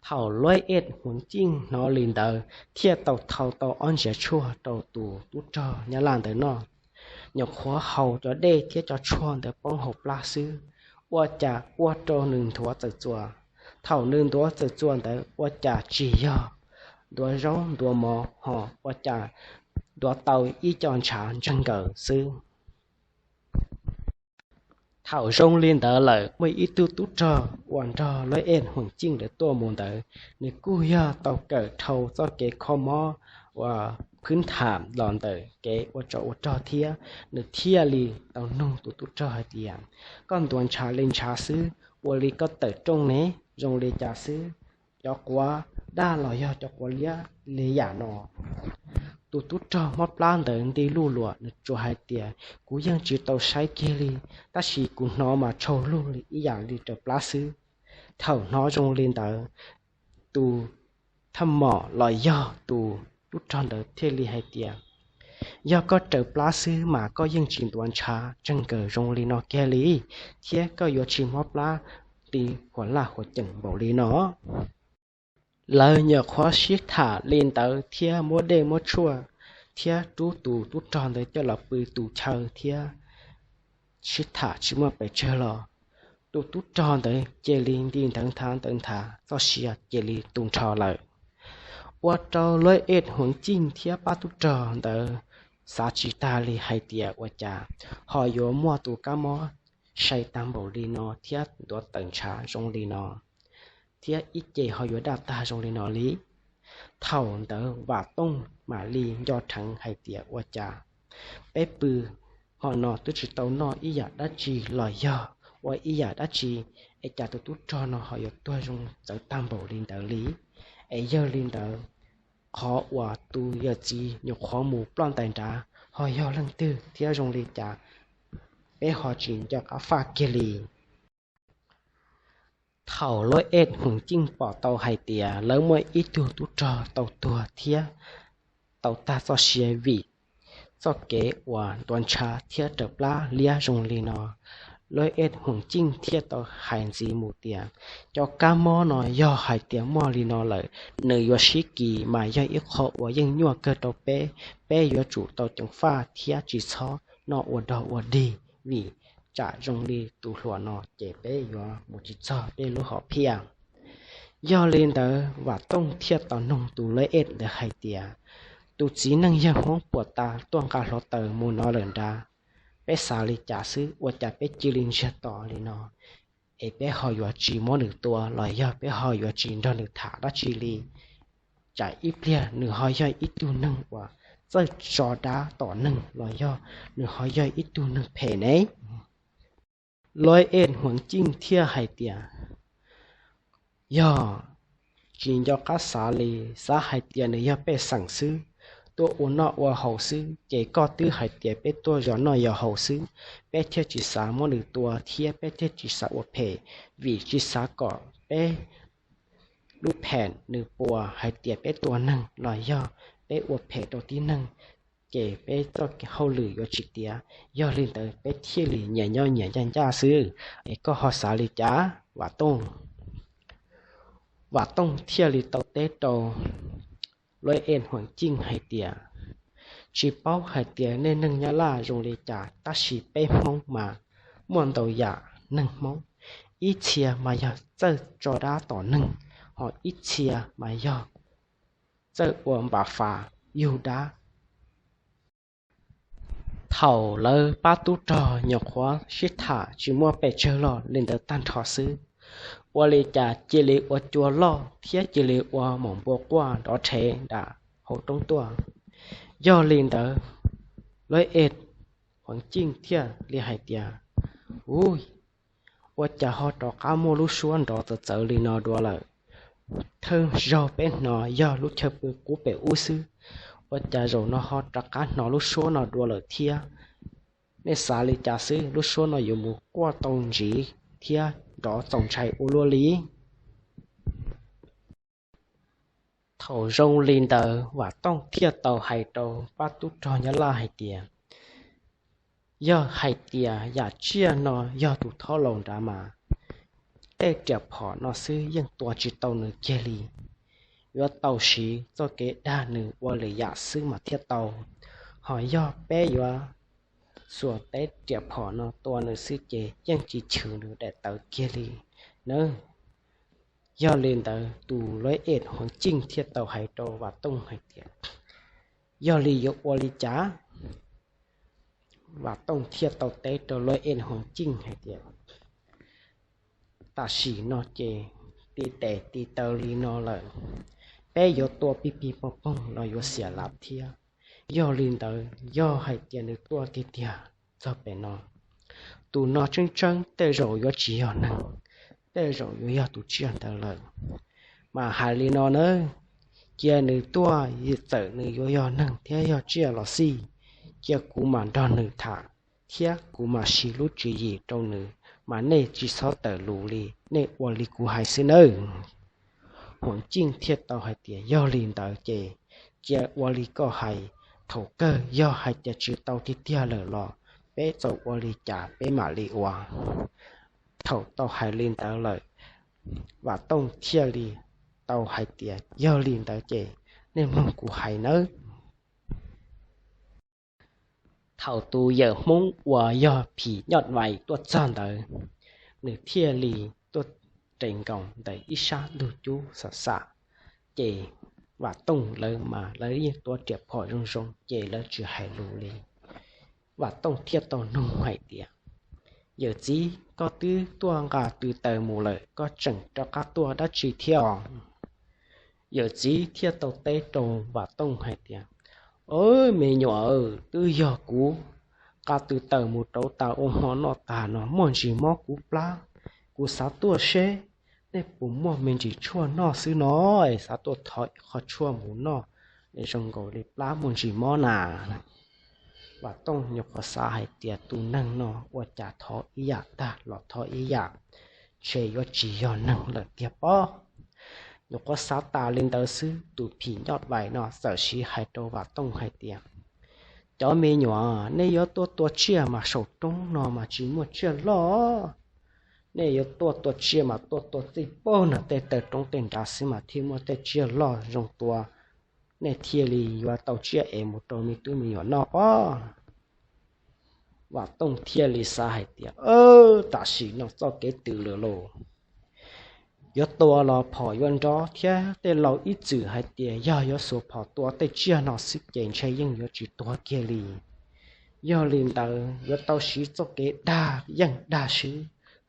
Thaum lawv ej huam ceej hnov li ntawd thiaj tau thau tau ob ntsiav tshuaj rau tus tub rog Nyab Laj ntawd noj. Nyuam qhuav haus cov dej thiab cov tshuaj ntawd poob hauv plab xwb, ua cas ua rau nws ntuav txawm txuas. Thaum nws ntuav txawm txuas ntawd ua cas tsis yog ntuav zaub ntuav mov ho ua cas ntuav tau ib co ntshav ntseeg nkaws xwb. Thaum zoo li ntawd lawm, muaj ib tug tub rog uas nrog lawv ej huam ceej lawv tuaj mus ntawd, nws kuj yog tau kawm dhau txoj kev kho mob uas phwb tham los ntawm kev ua tsov ua rog thiab, nws thiaj li tau nug tus tub rog hais tias, Koj ntuav ntshav li ntshav xwb, ua li koj tawm rooj ne, zoo li cas xwb? Cov quav daj los yog cov quav liab li yam no? Tus tub rog mob plab ntawd nti luj luam, nws tsuas hais tias, Kuv yeej tsis tau saib kiag li, tab sis kuv hnov mas tsaug lug li ib yam li raws plab xwb. Thaum hnov zoo li ntawd, tus thaj mom los yog tus tub rog ntawd thiaj li hais tias, Yog koj raws plab xwb mas koj yeej tsis ntuav ntshav tseeg kawg zoo li no kiag li, thiab koj yuav tsis mob plab li huam laj huam ceem npaum li no. Lawv nyuam qhuav sib tham li ntawd thiab muab dej muab tshuaj thiab rub tus tub rog ntawd coj los pw tus chaw thiab sib tham tsis muaj pes tsawg los tus tub rog ntawd cia li nti ntawv nthav ntawv nthav txoj sia cia li tu nrho lawm. Ua rau Luj Ej Hueev Ciej thiab pab tub rog ntawd xav tsis tag li hais tias ua cas ho yuav muaj tus kab mob sai tag npaum li no thiab ntuav tawm ntshav zoo li no, thiab ib ce ho yuav daj tag zoo li no li. Thaum ntawd Vam Tooj mam li nco dheev hais tias ua cas peb pw hmo no twb tsis tau noj ib yam dab tsi los yog ua ib yam dab tsi es cas tus tub rog no ho yuav tuag zoo txawv tag npaum li ntawd li. Es yog li ntawd, qhov uas tus yawm txiv nyuam qhuav mus ploj ntais nrad ho yog leej twg thiab zoo li cas peb ho tsis nco qab faj kiag li. Thaum Luj Ej Hueev Ciej pom tau hais tias lawv muaj ib tug tub rog tau tuag thiab tau tag txoj sia vim txoj kev uas ntuav ntshav thiab raws plab liab zoo li no, Luj Ej Hueev Ciej thiaj tau hais ntxiv mus tias cov kab mob no yog hais tias muaj li no lawm, nws yuav sib kis mas yog ib qho uas yeej nyuaj kawg rau peb, peb yuav tsum tau ceev faj thiab tsis txhob noj ua dog ua dig vim tsam zoo li tus hluas no ces peb yuav mus tsis txog peb lub hom phiaj. Yog li ntawd Vam Tooj thiaj tau noog tus Luj Ej ntawd hais tias tus txiv neej yawg Hmoob puas tas tuaj nqa hluav taws mus no lawm nrad, peb xav li cas xwb ua cas peb cia li ntsiag to li no, es peb ho yuav tsis muab nws tua los yog peb ho yuav tsis nrog nws tham dab tsi li. Tsam ib pliag nws ho yog ib tug neeg uas txawj tso dab tom neeg los yog nws ho yog ib tug neeg phem ne. Luj Ej Hueev Ciej thiaj hais tias yog tsis nco qab xav li, xav hais tias nws yog pej xeem xwb, tuaj ua noj ua haus xwb, ces koj twb hais tias peb tuaj yos noj yos haus xwb, peb thiaj tsis xav muab nws tua thiab peb thiaj tsis xav ua phem, vim tsis xav kom peb lub phem nws puas hais tias peb tua neeg los yog peb ua phem rau tib neeg, ces peb txoj hauj lwm yuav tsis tiav. Yog li ntawd peb thiaj li nyias nyob nyias ncaj ncaj xwb, es koj ho xav li cas Vam Tooj? Vam Tooj thiaj li tau teb rau Luj Ej Hueev Ciej hais tias tsis paub hais tias nej neeg Nyab Laj zoo li cas tab sis peb Hmoob mas muaj ntau yam neeg Hmoob, ib txhia mas yog txawj tso dab tom neeg, ho ib txhia mas yog txawj ua npam fas yug dab. Thaum lawv pab tub rog nyuam qhuav sib tham tsis muaj pes tsawg los li ntawd tag nrho xwb, ua li cas cia li ua cua loj thiab cia li ua maum npua quaj nrov rhe nram hauv roob tuaj. Yog li ntawd, Luj Ej Hueev Ciej thiaj li hais tias, u, ua cas ho rov qab muaj lub suab nrov txawv txawv li no dua lawm? Thawj zaug peb hnov yog lub chaw pw qub pem ub xwb, ua cas zaum no ho rov qab hnov lub suab no dua lawm thiab? Nej xav li cas xwb, lub suab no yuav mus quaj tau ntsiv thiab nrov txaus ntshai ua luaj li? Thaum zoo li ntawd Vam Tooj thiaj tau hais rau pab tub rog Nyab Laj hais tias, yog hais tias yam tsiaj no yog tus thob laus nrad mas tej riam phom no xwb yeej tua tsis tau nws kiag li. Yuav tau siv txoj kev dag nws ua lwm yam xwb mas thiaj tau. Ho yog peb yuav xuas tej riam phom no tua nws xwb ces yeej tsis chwv nws daim tawv kiag li nawb. Yog li ntawd tus Luj Ej Hueev Ciej thiaj tau hais rau Vam Tooj hais tias, yog li yuav ua li cas? Vam Tooj thiaj tau teb rau Luj Ej Hueev Ciej hais tias, tam sim no ces ti tes ti taw li no lawm, peb yuav tua pig pig pog poog los yuav xiam lam thiab. Yog li ntawd yog hais tias nws tuaj tiag tiag txog pem no, tus no tseeb tseeb tej zaum yuav tsis yog neeg, tej zaum yuav yog tus tsiaj ntawd lawm. Mas hais li no nawb, cia nws tuaj, txawm nws yuav yog neeg thiab yog tsiaj los xij, cia kuv mam nrog nws tham thiab kuv mam siv lub tswv yim rau nws, mas nej tsis txhob tawm lus li, nej ua li kuv hais xwb nawb. Hueev Ciej thiaj tau hais tias, yog li ntawd ces cia ua li koj hais, thaum kawg yog hais tias tsis tau tiag tiag lawm los peb txaus ua li cas peb mam li ua. Thaum tau hais li ntawd lawm, Vam Tooj thiaj li tau hais tias, Yog li ntawd ces nej mloog kuv hais nawb. Thaum tus yawm Hmoob uas yog phim nyuj vais tuaj txog ntawd, nws thiaj li tuaj nres nkaus ntawm ib sab ntug cub xam xam. Ces Vam Tooj lawv mas lawv yeej tua riam phom zoo zoo ces lawv tsis hais lus li. Vam Tooj thiaj tau nug hais tias, Yawm txiv, koj twb tuaj nqa tw taws mus lawm, koj tseem rov qab tuaj dab tsi thiab os? Yawm txiv thiaj tau teb rau Vam Tooj hais tias, Aub, me nyuam, twb yog kuv nqa tw taws mus rauv taws ua hmo noj tas no muaj ntsis mob kuv plab, kuv xav tuaj seb nej puas muaj me ntsis tshuaj noj xwb no, xav tuaj thov ib qho tshuaj mus noj, zoo nkaus li plab muaj ntsis mob na. Vam Tooj nyuam qhuav xav hais tias tus neeg no ua cas thov ib yam tag los thov ib yam, ntshe yuav tsis yog neeg lawm tiag pob. Nyuam qhuav xav tas li ntawd xwb, tus phim nyuj vais no txawm siv hais rau Vam Tooj hais tias, Cov me nyuam, nej yuav tuaj tua tsiaj mas saum roob no mas tsis muaj tsiaj loj. Nej yuav tuaj tua tsiaj mas tuaj tua txij puag nram tej taw roob tej nrad xwb mas thiaj muaj tej tsiaj loj zoo tua, nej thiaj li yuav tau tsiaj es mus rau me tub me nyuam noj pob. Vam Tooj thiaj li xav hais tias, Tam sim no txoj kev twg lawm lauj? Yuav tua los phom yuav nrov thiab, tej laus ib txwm hais tias yog yuav xuas phom tua tej tsiaj no xwb ces ntshe yeej yuav tsis tuag kiag li. Yog li ntawd yuav tau siv txoj kev dag yeej dag swb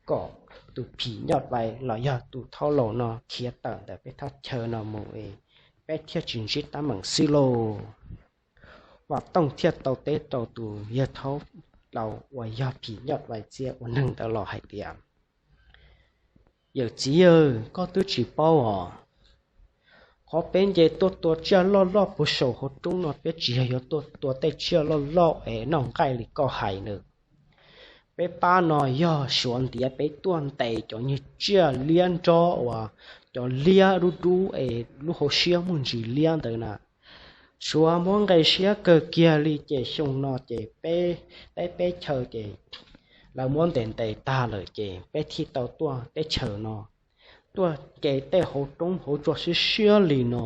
kom tus phim nyuj vais los yog tus thaub laus no khiav tawm ntawm peb thaj chaw no mus es peb thiaj tsis ntsib teeb meem xwb lauj. Vam Tooj thiaj tau teb rau tus yawg thaub laus uas yog phim nyuj vais txia ua neeg ntawd los hais tias, Yawm txiv, koj twb tsis paub os. Qhov peb nce tuaj tua tsiaj loj loj puag saum hauv roob no peb tsis yog yuav tuaj tua tej tsiaj loj loj es noj nqaij li koj hais nws. Peb pab no yog suav ntiav peb tuaj ntes cov nyuag tsiaj liab nrob uas cov liab dub dub es lub hauv siab muaj ntsis liab ntawd na. Suav muab nqe siab kawg kiag li ces xyoo no ces peb teb peb chaw ces lawv muab ntes ntes tag lawm ces peb thiaj tau tuaj teb chaws no, tuaj nce tej hauv roob hauv tsuag siab siab li no,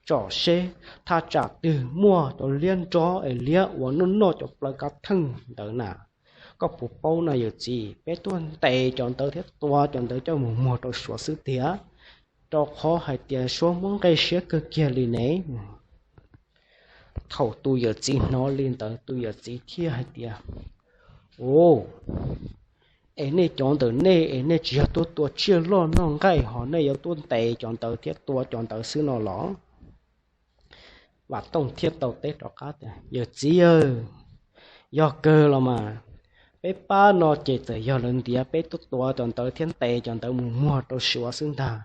tsom seb thaj tsam twg muaj cov liab nrob es liab uas noj noj cov plawv kav theej ntawd na. Koj puas paub no yawm txiv, peb tuaj ntes cov ntawd thiab tua cov ntawd coj mus muag rau suav xwb tiag, rau qhov hais tias suav muab nqe siab kawg kiag li ne. Thaum tus yawm txiv hnov li ntawd tus yawm txiv thiaj hais tias, Ua, es nej cov ntawm nej es nej tsis yog tuaj tua tsiaj loj noj nqaij ho nej yuav tuaj ntes cov ntawd thiab tua cov ntawd xwb no los? Vam Tooj thiaj tau teb rov qab tias, Yawm txiv, yog kawg los mas, peb pab no ces txawm yog lawv ntiav peb tuaj tua cov ntawd thiab ntes cov ntawd mus muag rau suav xwb ntag.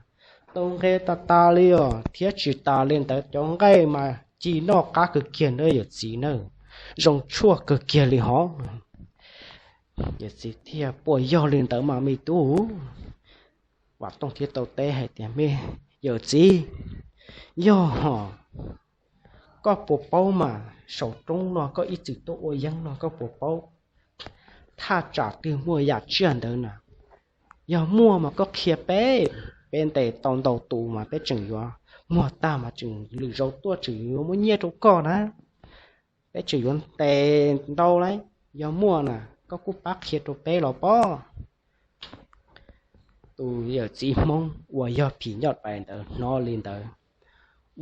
Tau nqe tas tas li os, thiab tsis tas li ntawd cov nqaij mas ci noj qab kawg kiag na yawm txiv na, zoo tshuaj kawg kiag li hov. Yawm txiv thiaj, Puas yog li ntawd mas me tub? Vam Tooj thiaj tau teb hais tias, Yawm txiv, yog hos, koj puas paub mas saum roob no koj ib txwm tuaj ua yeeb no koj puas paub thaj tsam twg muaj yam tsiaj ntawd na? Yog muaj mas koj qhia peb, peb ntes tau ntau tus mas peb tseem yuav muag tag mas tseem lwm zaus tuaj tseem yuav muab nyiaj rau koj na. Peb tseem yuav ntes ntau lauj. Yog muaj na koj kuj pab qhia rau peb los pob. Tus yawm txiv Hmoob uas yog phim nyuj vais ntawd hnov li ntawd,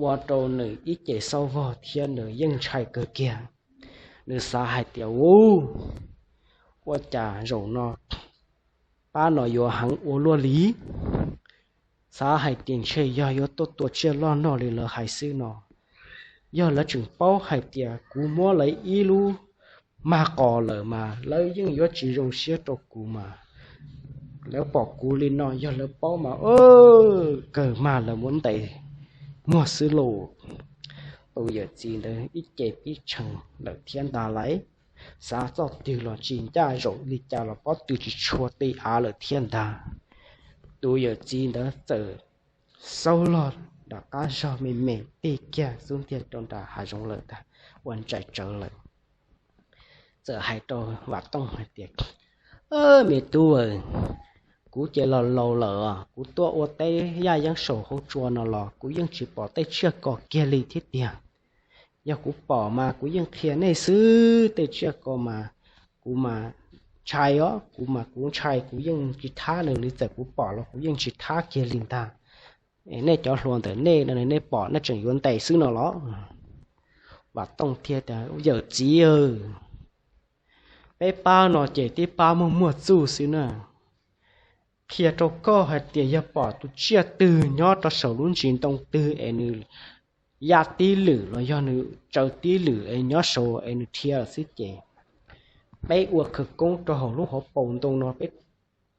ua rau nws ib ce xauj vog thiab nws yeej ntshai kawg kiag. Nws xav hais tias, Ua, ua cas zaum no pab no yuav heev ua luaj li? Xav hais tias ntshe yog yuav tuaj tua tsiaj loj noj li lawv hais xwb no. Yog lawv tseem paub hais tias kuv muab lawv ib lub mag qos lawm mas lawv yeej yuav tsis zoo siab rau kuv mas. Lawv pom kuv li no yog lawv paub mas, kawg mas lawv muab ntes muag xwb lauj. Tus yawm txiv ntawd ib ce pib tshee lawm thiab ntag lauj. Xav txoj twg los tsis ncaj, zaum li cas los pob tw tsis tshua ti av lawm thiab ntag. Tus yawm txiv ntawd txawm xauj log nram qab zog me me tig kiag xub ntiag rau nram hav zoov lawm ntag. ua ntsais tsawv lawm. Txawm hais rau Vam Tooj hais tias, Me tub, kuv ces los laus lawm, kuv tuaj ua teb yaj yeeb saum hauv tsua no los kuv yeej tsis pom tej tsiaj ko kiag li thiab tiag. Yog kuv pom mas kuv yeej qhia nej xwb, tej tsiaj ko mas kuv mas ntshai os, kuv mas kuv ntshai, kuv yeej tsis thab nws li, txawm kuv pom los kuv yeej tsis thab kiag li ntag. Nej cov hluas ntawm nej no nej pom nej tseem yuav ntes xwb no los? Vam Tooj thiaj tias, Yawm txiv, peb pab no ces tib pab muaj muaj txuj xwb na. Qhia rau koj hais tias yog pom tus tsiaj twg nyob rau saum lub ntsis ntoo twg es nws ya tib lwm los yog nws tsaws tib lwm es nyob saud es nws dhia lawm xwb ces peb ua khawv koob rau hauv lub hauv paus ntoo no, peb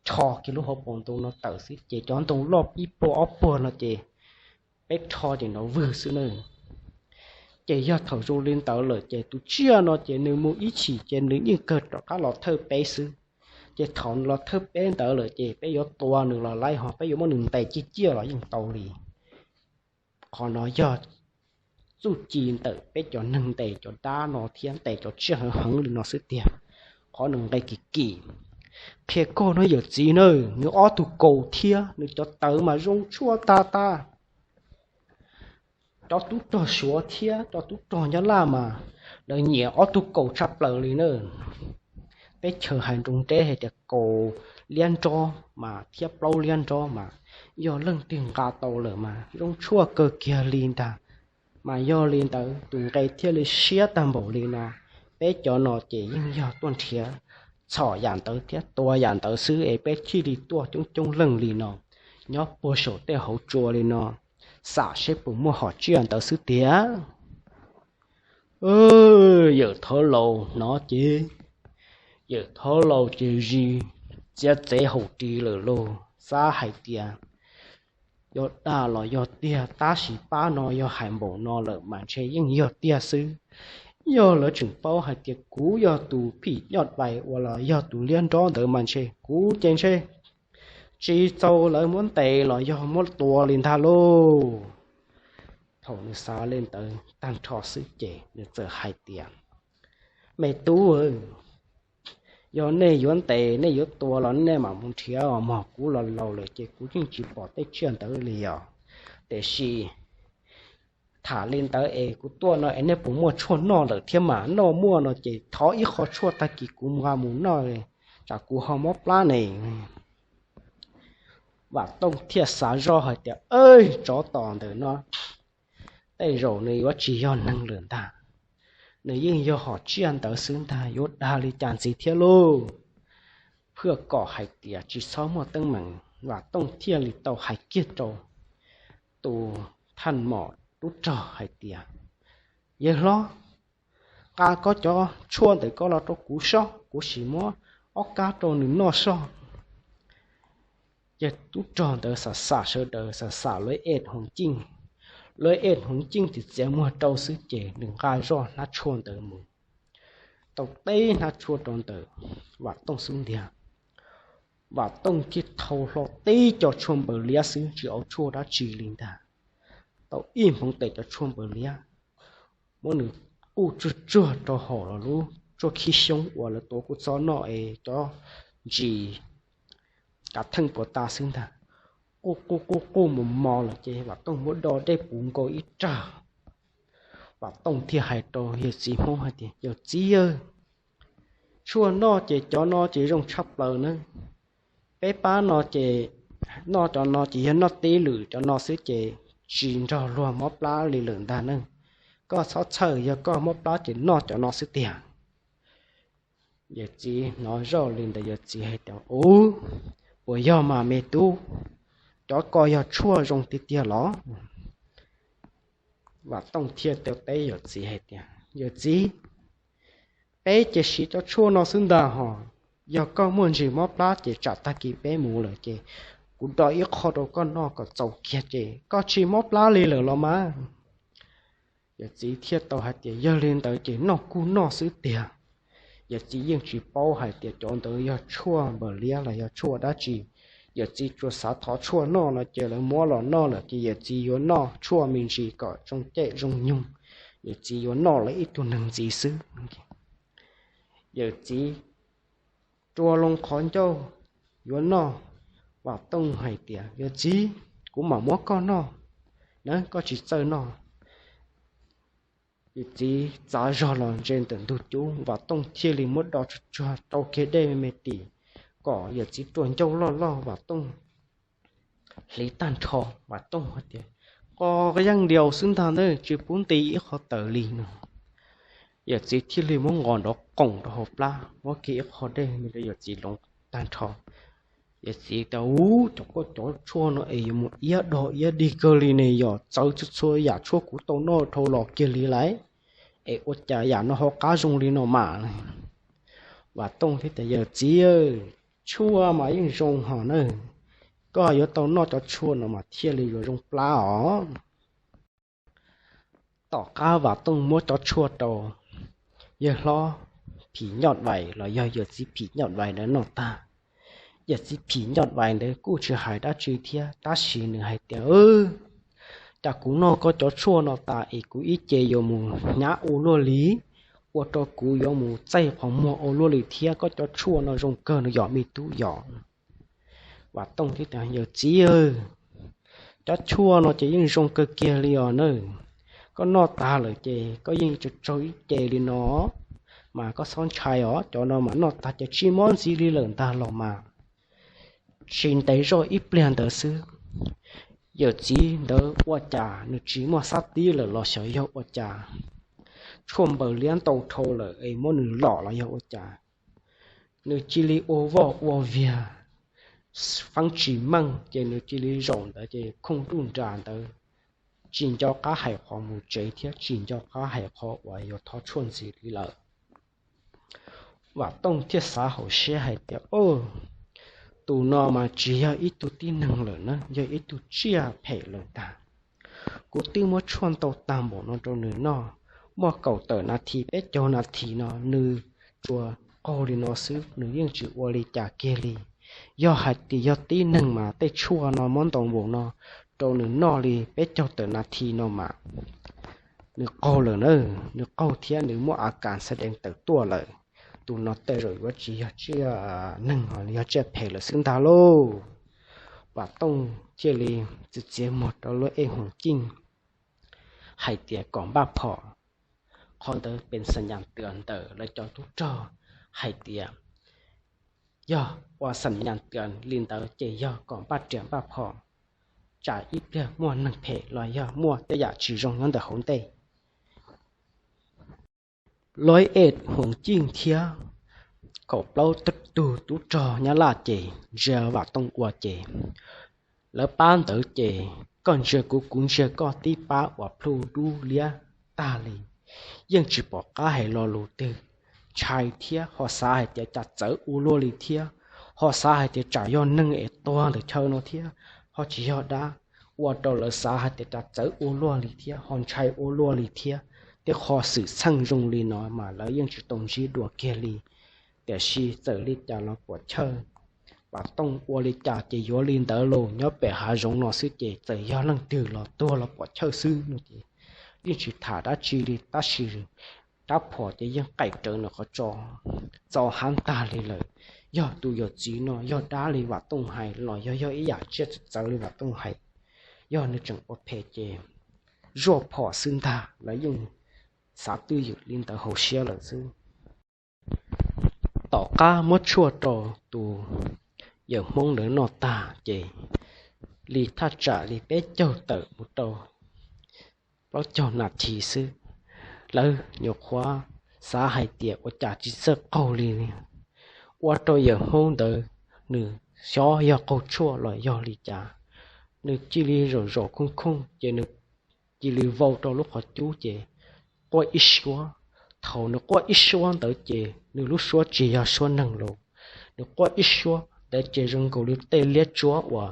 rho kiag lub hauv paus ntoo no tawm xwb ces cov ntoo loj ib puag ob puag no ces peb rho ces nrov vwg xwb na. Ces yog thaum zoo li ntawd lawm ces tus tsiaj no ces nws mus ib chim ces nws yeej kawg rov qab los thawj peb xwb. Ces thaum nws los thawj peb ntawd lawm ces peb yuav tua nws los laib ho peb yuav muab nws ntes ciaj ciaj los yeej tau li. Qhov no yog txuj ci ntawm peb cov neeg ntes cov dab no thiab ntes cov tsiaj heev heev li no xwb tiag. Qhov nws nqe kim kim, qhia koj no yawm txiv na, nws ob tug kaus thiab nws cov tawv mas zoo tshuaj tag tag. Cov tub rog Suav thiab cov tub rog Nyab Laj mas lawv nyiam ob tug kaus tshaj plaws li na. Teb chaws hais nroo nteb hais tias kaus liab nrob mas thiab plaub liab nrob mas yog leej twg nqa tau lawm mas zoo tshuaj kawg kiag li ntag. Mas yog li ntawd tus nqe thiaj li siab tag npaum li no. Peb cov no ces yeej yog tuaj nrhiav txhom yam ntawd thiab tua yam ntawd xwb es peb thiaj li tuaj coob coob leej li no, nyob puag saum tej hauv tsua li no, xam seb puas muaj hom tsiaj ntawd xwb tiag. Yawm Thov Laus hnov ces, Yawm Thov Laus ces zij txiav txev haus ris lawm lauj, xav hais tias yog dag los yog tiag, tab sis pab no yog hais npaum no lawm mas ntshe yeej yog tiag xwb. Yog lawv tseem paub hais tias kuv yog tus phim nyuj vais uas los yog tus liab nrob ntawd mas ntshe kuv ces ntshe tsis txaus lawv muab ntes los yog muab tua li ntag lauj. Thaum nws xav li ntawd tag nrho xwb ces nws txawm hais tias, Me tub, yog nej yuav ntes nej yuav tua los nej mam mus nrhiav os mog, kuv los laus lawm ces kuv yeej tsis pom tej tsiaj ntawd li os. Tiam sis tham li ntawd es kuv tuaj no es nej puas muaj tshuaj noj lawm thiab mas? Noj muaj no ces thov ib qho tshuaj tag kis kuv nqa mus noj, tsam kuv ho mob plab ne. Vam Tooj thiaj xav zoj hais tias, Tsov tom ntawm no tej zaum nws yuav tsis yog neeg lawm ntag, nws yeej yog hom tsiaj ntawd xwb ntag, yuav dag li cas ntxiv thiab lauj. Phwaj kom hais tias tsis txhob muaj teeb meem, Vam Tooj thiaj li tau hais kiag rau tus thaj mom tub rog hais tias, Yawg hlob, nqa koj cov tshuaj ntawm koj los rau kuv sob, kuv sim muab ob kab rau nws noj sob. Ces tub rog ntawd xam xam sawv daws, xam xam lawv ej hmoov ciej, lawv ej hmoov ciej txiav txiav muag rau xwb ces nws nqa zoj hnab tshuaj ntawd mus, tau teb hnab tshuaj rau ntawm Vam Tooj xub ntiag. Vam Tooj thiaj thau hlo tib co tshuaj npaws liab xwb, tsis au tshuaj dab tsi li ntag. Tau ib hmoov tes cov tshuaj npaws liab, muab nws quj tsuag tsuag rau hauv lub tshuaj khib xyoob uas lawv tuav kuj txob noj es cov ntsis kav theej puas tas xwb ntag. Quj quj quj quj mus mos lawm ces Vam Tooj muab do dej puv nkaus ib rag. Vam Tooj thiaj hais rau yawg txiv Hmoob hais tias, Yawg txiv, tshuaj noj ces cov no ces zoo tshaj plaws na. Peb pab no ces noj cov no ces yog noj tib lwm cov no xwb ces tsis nrog luag mob plab li lawm ntag ne. Koj txhob txhawj, yog koj mob plab ces noj cov no xwb tiag. Yawg txiv hnov zoj li ntawd yawg txiv hais tias, Ub, puas yog mas me tub? Cov ko yog tshuaj zoo tiag tiag los? Vam Tooj thiaj tau teb yawg txiv hais tias, Yawg txiv, peb ces siv cov tshuaj no xwb ntag hos. Yog koj muaj ntsis mob plab ces tsam tag kis peb mus lawm ces kuv do ib qho rau koj noj kom txaus kiag ces koj tsis mob plab li lawm los mas. Yawg txiv thiaj tau hais tias, Yog li ntawd ces noj kuj noj xwb tiag. Yawg txiv yeej tsis paub hais tias cov ntawd yog tshuaj npaws liab los yog tshuaj dab tsi. Yawg txiv tsuas xav thov tshuaj noj no ces lawv muab los noj lawm ces yawg txiv yuav noj tshuaj me ntsis kom zoo caij zoo nyoog, Yawm txiv yuav noj lawv ib tug neeg ntxiv xwb. Yawm txiv rua loo qhov ncauj yuav noj. Vam Tooj hais tias, Yawm txiv, kuv mam muab koj noj na, koj tsis txawj noj. Yawm txiv txav zog los ntsia ntawm ntug cub, Vam Tooj thiaj li muab do tsuag tsuag rau kiag dej me me tim, kom yawm txiv rua ncauj loj loj. Vam Tooj hliv tag nrho. Vam Tooj hais tias, Qos yeej liaus xwb ntag na, tsis pub nti ib qho tawm li no. Yawm txiv thiaj li muab nqos nrov qoom rau hauv plab, muab kiag ib qho dej me rau yawm txiv hloov tag nrho. Yawm txiv tias, Ub, cov koj cov tshuaj no es yuav mus iab dog iab dig kawg li ne, yog txawv txhua txhua yam tshuaj kuv tau noj dhau los kiag li lawm, es ua cas yam no ho qab zoo li no mas. Vam Tooj thiaj tias, Yawm txiv, tshuaj mas yeej zoo hos na, koj yuav tau noj cov tshuaj no mas thiaj li yuav zoo plab os. Tom qab Vam Tooj muab cov tshuaj rau yawg hlob phim nyoj vais los yog yawm txiv phim nyoj vais ntawd noj tag, yawm txiv phim nyoj vais ntawd kuj tsis hais dab tsi thiab, tab sis nws hais tias, Cas kuv noj koj cov tshuaj no tas es kuv ib ce yuav mus hnyav ua luaj li, ua rau kuv yuav mus txaij qhov muag ua luaj li thiab, koj cov tshuaj no zoo kawg no yog me tub yog. Vam Tooj thiaj tias, Yawm txiv, cov tshuaj no ces yeej zoo kawg kiag li os na, koj noj tag lawm ces koj yeej tsaug tsaug ib ce li no, mas koj txhob ntshai os, cov no mas noj tag ces tsis mob ntxiv li lawm ntag los mas. Tsis ntev zoj ib pliag ntawd xwb, yawm txiv ntawd ua cas nws tsis muaj xab tib lawm los xyov yog ua cas, tshuaj npaws liab ntau dhau lawm es muab nws lom los yog ua cas, nws cia li ua voj ua viag, feeb tsis meej ces nws cia li zaum ntawd ces khooj nruj nras ntawd, tsis nco qab hais qhov mus tsev thiab tsis nco qab hais qhov uas yuav thov tshuaj ntxiv li lawm. Vam Tooj thiaj xav hauv siab hais tias, Tus no mas tsis yog ib tug tib neeg lawm na, yog ib tug tsiaj phem lawm ntag. Kuv twb muab tshuaj ntau tag npaum no rau nws noj, muaj kaum tawm nas this peb caug nas this no nws tsuas qaug li no xwb, nws yeej tsis ua li cas kiag li. Yog hais tias yog tib neeg mas tej tshuaj no muab ntau npaum no rau nws noj li peb caug tawm nas this no mas nws qaug lawm na, nws qaug thiab nws muaj a kas xa dees tawm tuaj lawm. Tus no tej zaum yuav tsis yog tsiaj neeg, yog tsiaj phem lawm xwb ntag lauj. Vam Tooj thiaj li txiav txiav muag rau lub ej huam ciej hais tias kom npaj phom. Qhov ntawd pes xam nyas twm ntawm lawv cov tub rog hais tias yog ua xam nyas twm li ntawd ces yog kom npaj riam npaj phom, tsam ib pliag muaj neeg phem los yog muaj tej yam tsis zoo nyob ntawm hauv ntej. Lub ej huam ciej thiab kaum plaub tug tub rog Nyab Laj ces ntsia Vam Tooj ua ces lawv pab ntawd ces koj ntsia kuv, kuv ntsia koj, tib pab uas plhu dub liab tag li, yeej tsis pom qab hais lo lus twg, ntshai thiab ho xav hais tias cas txawv ua luaj li thiab, ho xav hais tias tsam yog neeg es tuag ntawm chaw no thiab, ho tsis yog dab, ua rau lawv xav hais tias cas txawv ua luaj li thiab ho ntshai ua luaj li thiab. Tej qho xwm txheej zoo li no mas lawv yeej tsis tau ntsib dua kiag li. Tiam sis txawm li cas los puam chawj, Vam Tooj ua li cas ces yuav li ntawd los, nyob pem hav zoov no xwb ces txawm yog leej twg los tuag los puam chawj xwb no ces yeej tsis tham dab tsi li. Tab sis rab phom ces yeej qaim rawv nws qhov tso, txo hav ntag li lawm. Yog tus yawm txiv no yog dab li Vam Tooj hais los yog yog ib yam tsiaj txawv txawv li Vam Tooj hais, yog nws tseem ua phem ces zuaj phom xwb ntag, lawv yeej xav twj ywm li ntawd hauv siab lawm xwb. Tom qab muab tshuaj rau tus yawm Hmoob ntawd noj tag ces li thaj tsam li peb caug tawm mus rau plaub caug nas this xwb, lawv nyuam qhuav xav hais tias ua cas tsis txawj qaug li. Ua rau yawm Hmoob ntawd nws xyov yog qaug tshuaj los yog li cas, nws cia li zaum zaum khooj khooj ces nws cia li vau rau lub qhov cub ces quaj ib suab. Thaum nws quaj ib suab ntawd ces nws lub suab tsis yog suab neeg los, nws quaj ib suab ntawd ces zoo nkaus li tej liab tsuab uas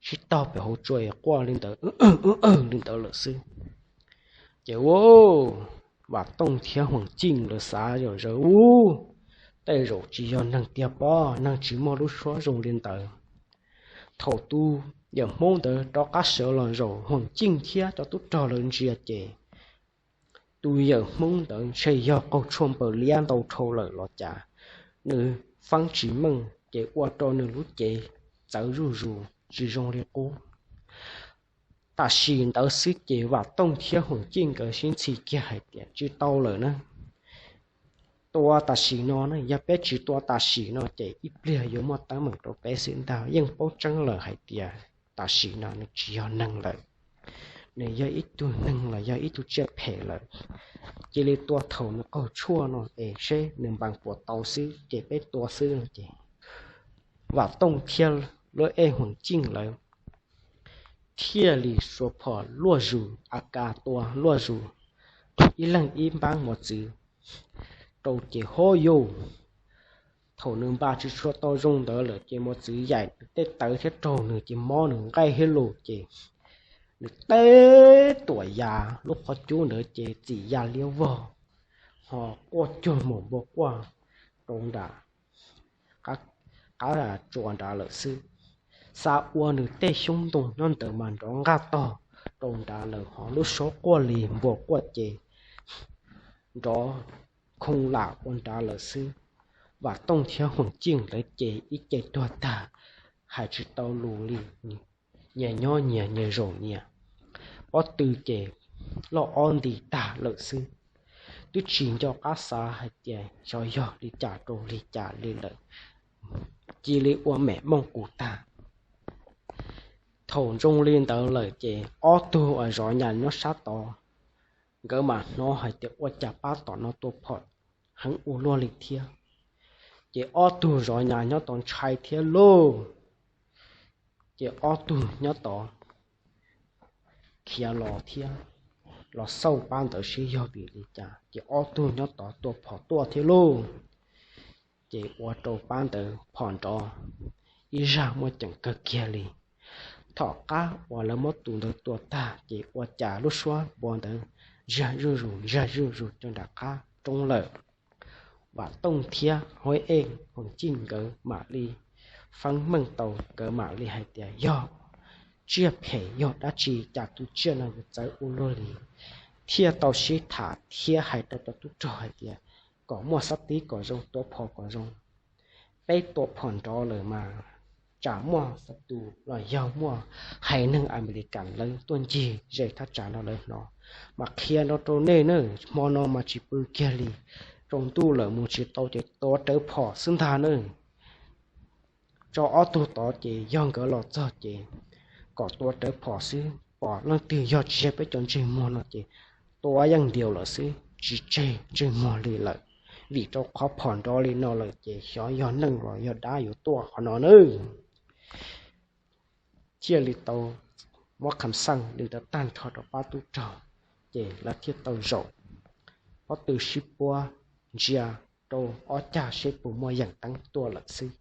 sib tog pem hauv tsua es quaj li ntawd, li ntawd lawm xwb. Ces ua Vam Tooj thiab Huam Ciej lawv xav zom zaws, ub, tej zaum tsis yog neeg tiag pob, neeg tsis muaj lub suab zoo li ntawd. Thaum tus yawm Hmoob ntawd rov qab sawv los zaum, Huam Ciej thiab cov tub rog lawv ntsia ces tus yawm Hmoob ntawd ntshe yog qaug tshuaj npaws liab ntau dhau lawm los cas, nws feeb tsis meej ces ua rau nws lub cev txawv zuj zus tsis zoo li qub. Tam sim ntawd xwb ces Vam Tooj thiab Huam Ciej nkawd sib ntxhi kiag hais tias tsis tau lawm na, tua tam sim no na, yog peb tsis tua tam sim no ces ib pliag yuav muaj teeb meem rau peb xwb ntag. Yeej paub tseeb lawm hais tias tam sim no nws tsis yog neeg lawm, nws yog ib tug neeg los yog ib tug tsiaj phem lawm. Cia li tua thaum nws qaug tshuaj no es seb nws npas puas tau xwb ces peb tua xwb no ces Vam Tooj thiab lub ej Huam Ciej lawv thiaj li suav phom luaj zus, a kas tua luaj zus, ib leeg ib npab mos txwv rau ces ho yus. Thaum nws npas tsis tshua tau zoo ntawd lawm ces mos txwv yaim tej tawv thiab raug nws ces mob nws nqaij thiab lus ces nws teb tuam ya lub qhov cub ntawd ces txim ya liab vog, ho quaj cuag mus npua quaj rau nram qab tsuas nrad lawm xwb. Xa ua nws tej xyoob ntoo nyob ntawd mas nrov nqaj tog rau nrad lawm, ho lub suab quaj li npua quaj ces nrov khoo lam ua nrad lawm xwb. Vam Tooj thiab Huam Ciej lawv ces ib ce tuag tag, hais tsis tau lus li, nyias nyob nyias, nyias zaum nyias. Pob tw ces loj ob nti tag lawm xwb. Twb tsis nco qab xav hais tias xyov yog li cas rau li cas li lawm, cia li ua mem mooj qus tag. Thaum zoo li ntawd lawm ces ob tug uas zov nyas nyob sab tod, nkawd mam hnov hais tias ua cas pab tom no tua phom heev ua luaj li thiab. Ces ob tug zov nyas nyob tod ntshai thiab lauj. Ces ob tug nyob tod khiav los thiab, los xauj pab ntawd seb yog vim li cas, ces ob tug nyob tod tua phom tuaj thiab lauj. Ces ua rau pab ntawd phom nrov ib zaj muaj ceem kawg kiag li. Thaum qab uas lawv muab tus ntawd tua tag ces ua cas lub suab npua ntawd zaj zuj zus zaj zuj zus rau nram qab roob lawm. Vam Tooj thiab Huab Ej Huam Ciej nkawd mam li feeb meej tau, nkawd mam li hais tias yog tsiaj phem yog dab tsi cas tus tsiaj no yuav txawv ua luaj li, thiaj tau sib tham thiab hais rau cov tub rog hais tias kom muaj xab tib kom zoo, tua phom kom zoo. Peb tua phom nrov lawm mas tsam muaj xab tus los yog muaj haiv neeg Amelikas lawv tuaj ncig ze thaj tsam no lawv hnov, mas qhia no rau nej na, hmo no mas tsis pw kiag li, tsaus ntuj lawm mus tsis tau ces tuav rawv phom xwb ntag na. Tso ob tug tod ces yog nkawd los txog ces kom tuav rawv phom xwb, pom leej twg yog tsis yog peb cov ntsej muag no ces tua yeej ntiaus lawm xwb, tsis tseg ntsej muag li lawm, vim rau qhov phom nrov li no lawm ces xyov yog neeg los yog dab yuav tuaj qhov no nawb. Thiaj li tau muab kham xeej li ntawd tag nrho rau pab tub rog, ces lawv thiaj tau zaum pob tw sib puab ntsia rau ob cag seb puas muaj yeem teeb tuaj lawm xwb.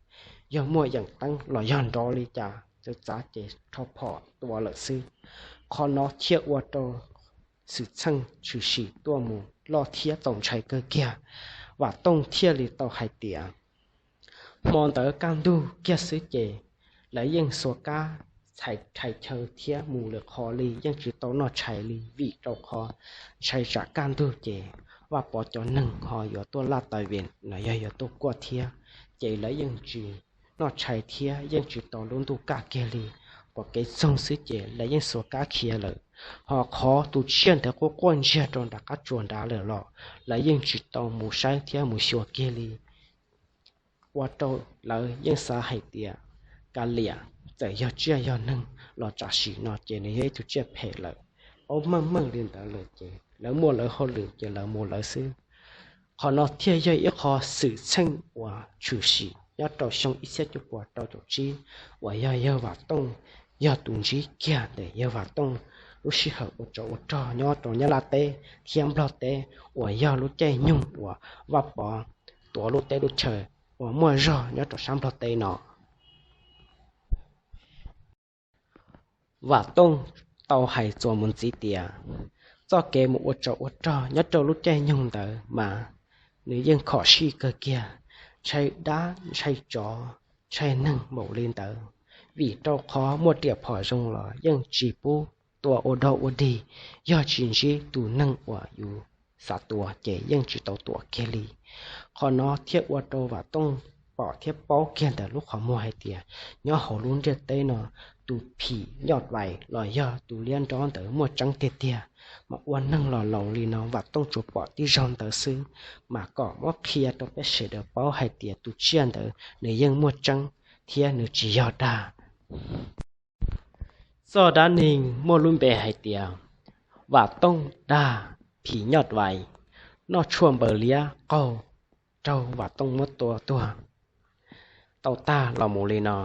Yog muaj yeem teeb los yog nrov li cas txawv txav ces rho phom tua lawm xwb. Qhov no thiaj ua rau xwm txheej tshwm sim tuaj mus loj thiab txaus ntshai kawg kiag. Vam Tooj thiaj li tau hais tias hmo ntawd kaj ntug kiag xwb ces lawv yeej xuas kab txhais tshais chaw thiab mus lwm qhov li, yeej tsis tau noj tshais li vim rau qhov ntshai tsam kaj ntug ces Vaj Pov cov neeg ho yuav tuaj laj tais vees los yog yuav tuaj kuaj thiab. Ces lawv yeej tsis noj tshais thiab yeej tsis tau lub ntuj kaj kiag li. Pom kev txoog xwb ces lawv yeej xuas kab khiav lawm. Ho qhov tus tsiaj ntawd quaj quaj ntsiag rau nram qab tsuas nrad lawm los lawv yeej tsis tau mus saib thiab mus xyuas kiag li. Ua rau lawv yeej xav hais tias kav liam, txawm yog tsiaj yog neeg los tam sim no ces nws yog ib tug tsiaj phem lawm. Paub meej meej li ntawd lawm ces lawv muaj lawv hauj lwm ces lawv mus lawv xwb. Qhov no thiaj yog ib qho xwm txheej uas tshwm sim nyob rau xyoo ib txhiab cuaj puas rau caum tsib uas yog yawg Vam Tooj yog tus ntsib kiag ntawm yawg Vam Tooj lub sij hawm ua tsov ua rog nyob rau Nyab Laj teb thiab Nplog teb, uas yog lub caij nyoog uas Vaj Pov tuav lub teb lub chaw uas muaj zog nyob rau sab Nplog teb no. Vam Tooj tau hais txuas mus ntxiv tias txoj kev mus ua tsov ua rog nyob rau lub caij nyoog ntawd mas nws yeej khom sij kawg kiag, ntshai dab ntshai tsov ntshai neeg npaum li ntawd, vim rau qhov muaj riam phom zoo los yeej tsis pub tua ua dog ua dig yog tsis ntsib tus neeg uas yus xav tua ces yeej tsis tau tua kiag li. Qhov no thiaj ua rau Vam Tooj pom thiab paub kiag ntawm lub qhov muag hais tias nyob hauv lub ntiaj teb no, tus phim nyuj vais los yog tus liab nrob ntawd muaj tseeb tiag tiag. Mas ua neeg los laus li no Vam Tooj tsuas pom tib zaug ntawd xwb, mas kom muab qhia rau peb sawv daws paub hais tias tus tsiaj ntawd nws yeej muaj tseeb thiab nws tsis yog dag. Txoj dab neeg muaj lub npe hais tias Vam Tooj dag phim nyuj vais, noj tshuaj npaws liab qaug, raug Vam Tooj muab tua tuag. Tau tag los mus li no.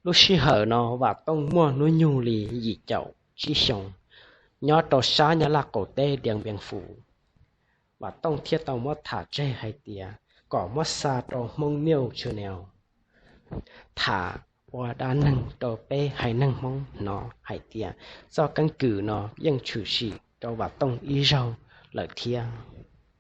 Lub sij hawm no Vam Tooj muaj hnub nyoog li yim caum tsib xyoos, nyob rau sab Nyab Laj qaum teb Dias Npias Fus. Vam Tooj thiaj tau muab tham tseg hais tias kom muab xa rau Hmoob News Channel tham ua dab neeg rau peb haiv neeg Hmoob hnov hais tias txoj keeb kwm no yeej tshwm sim rau Vam Tooj ib zaug lawm thiab.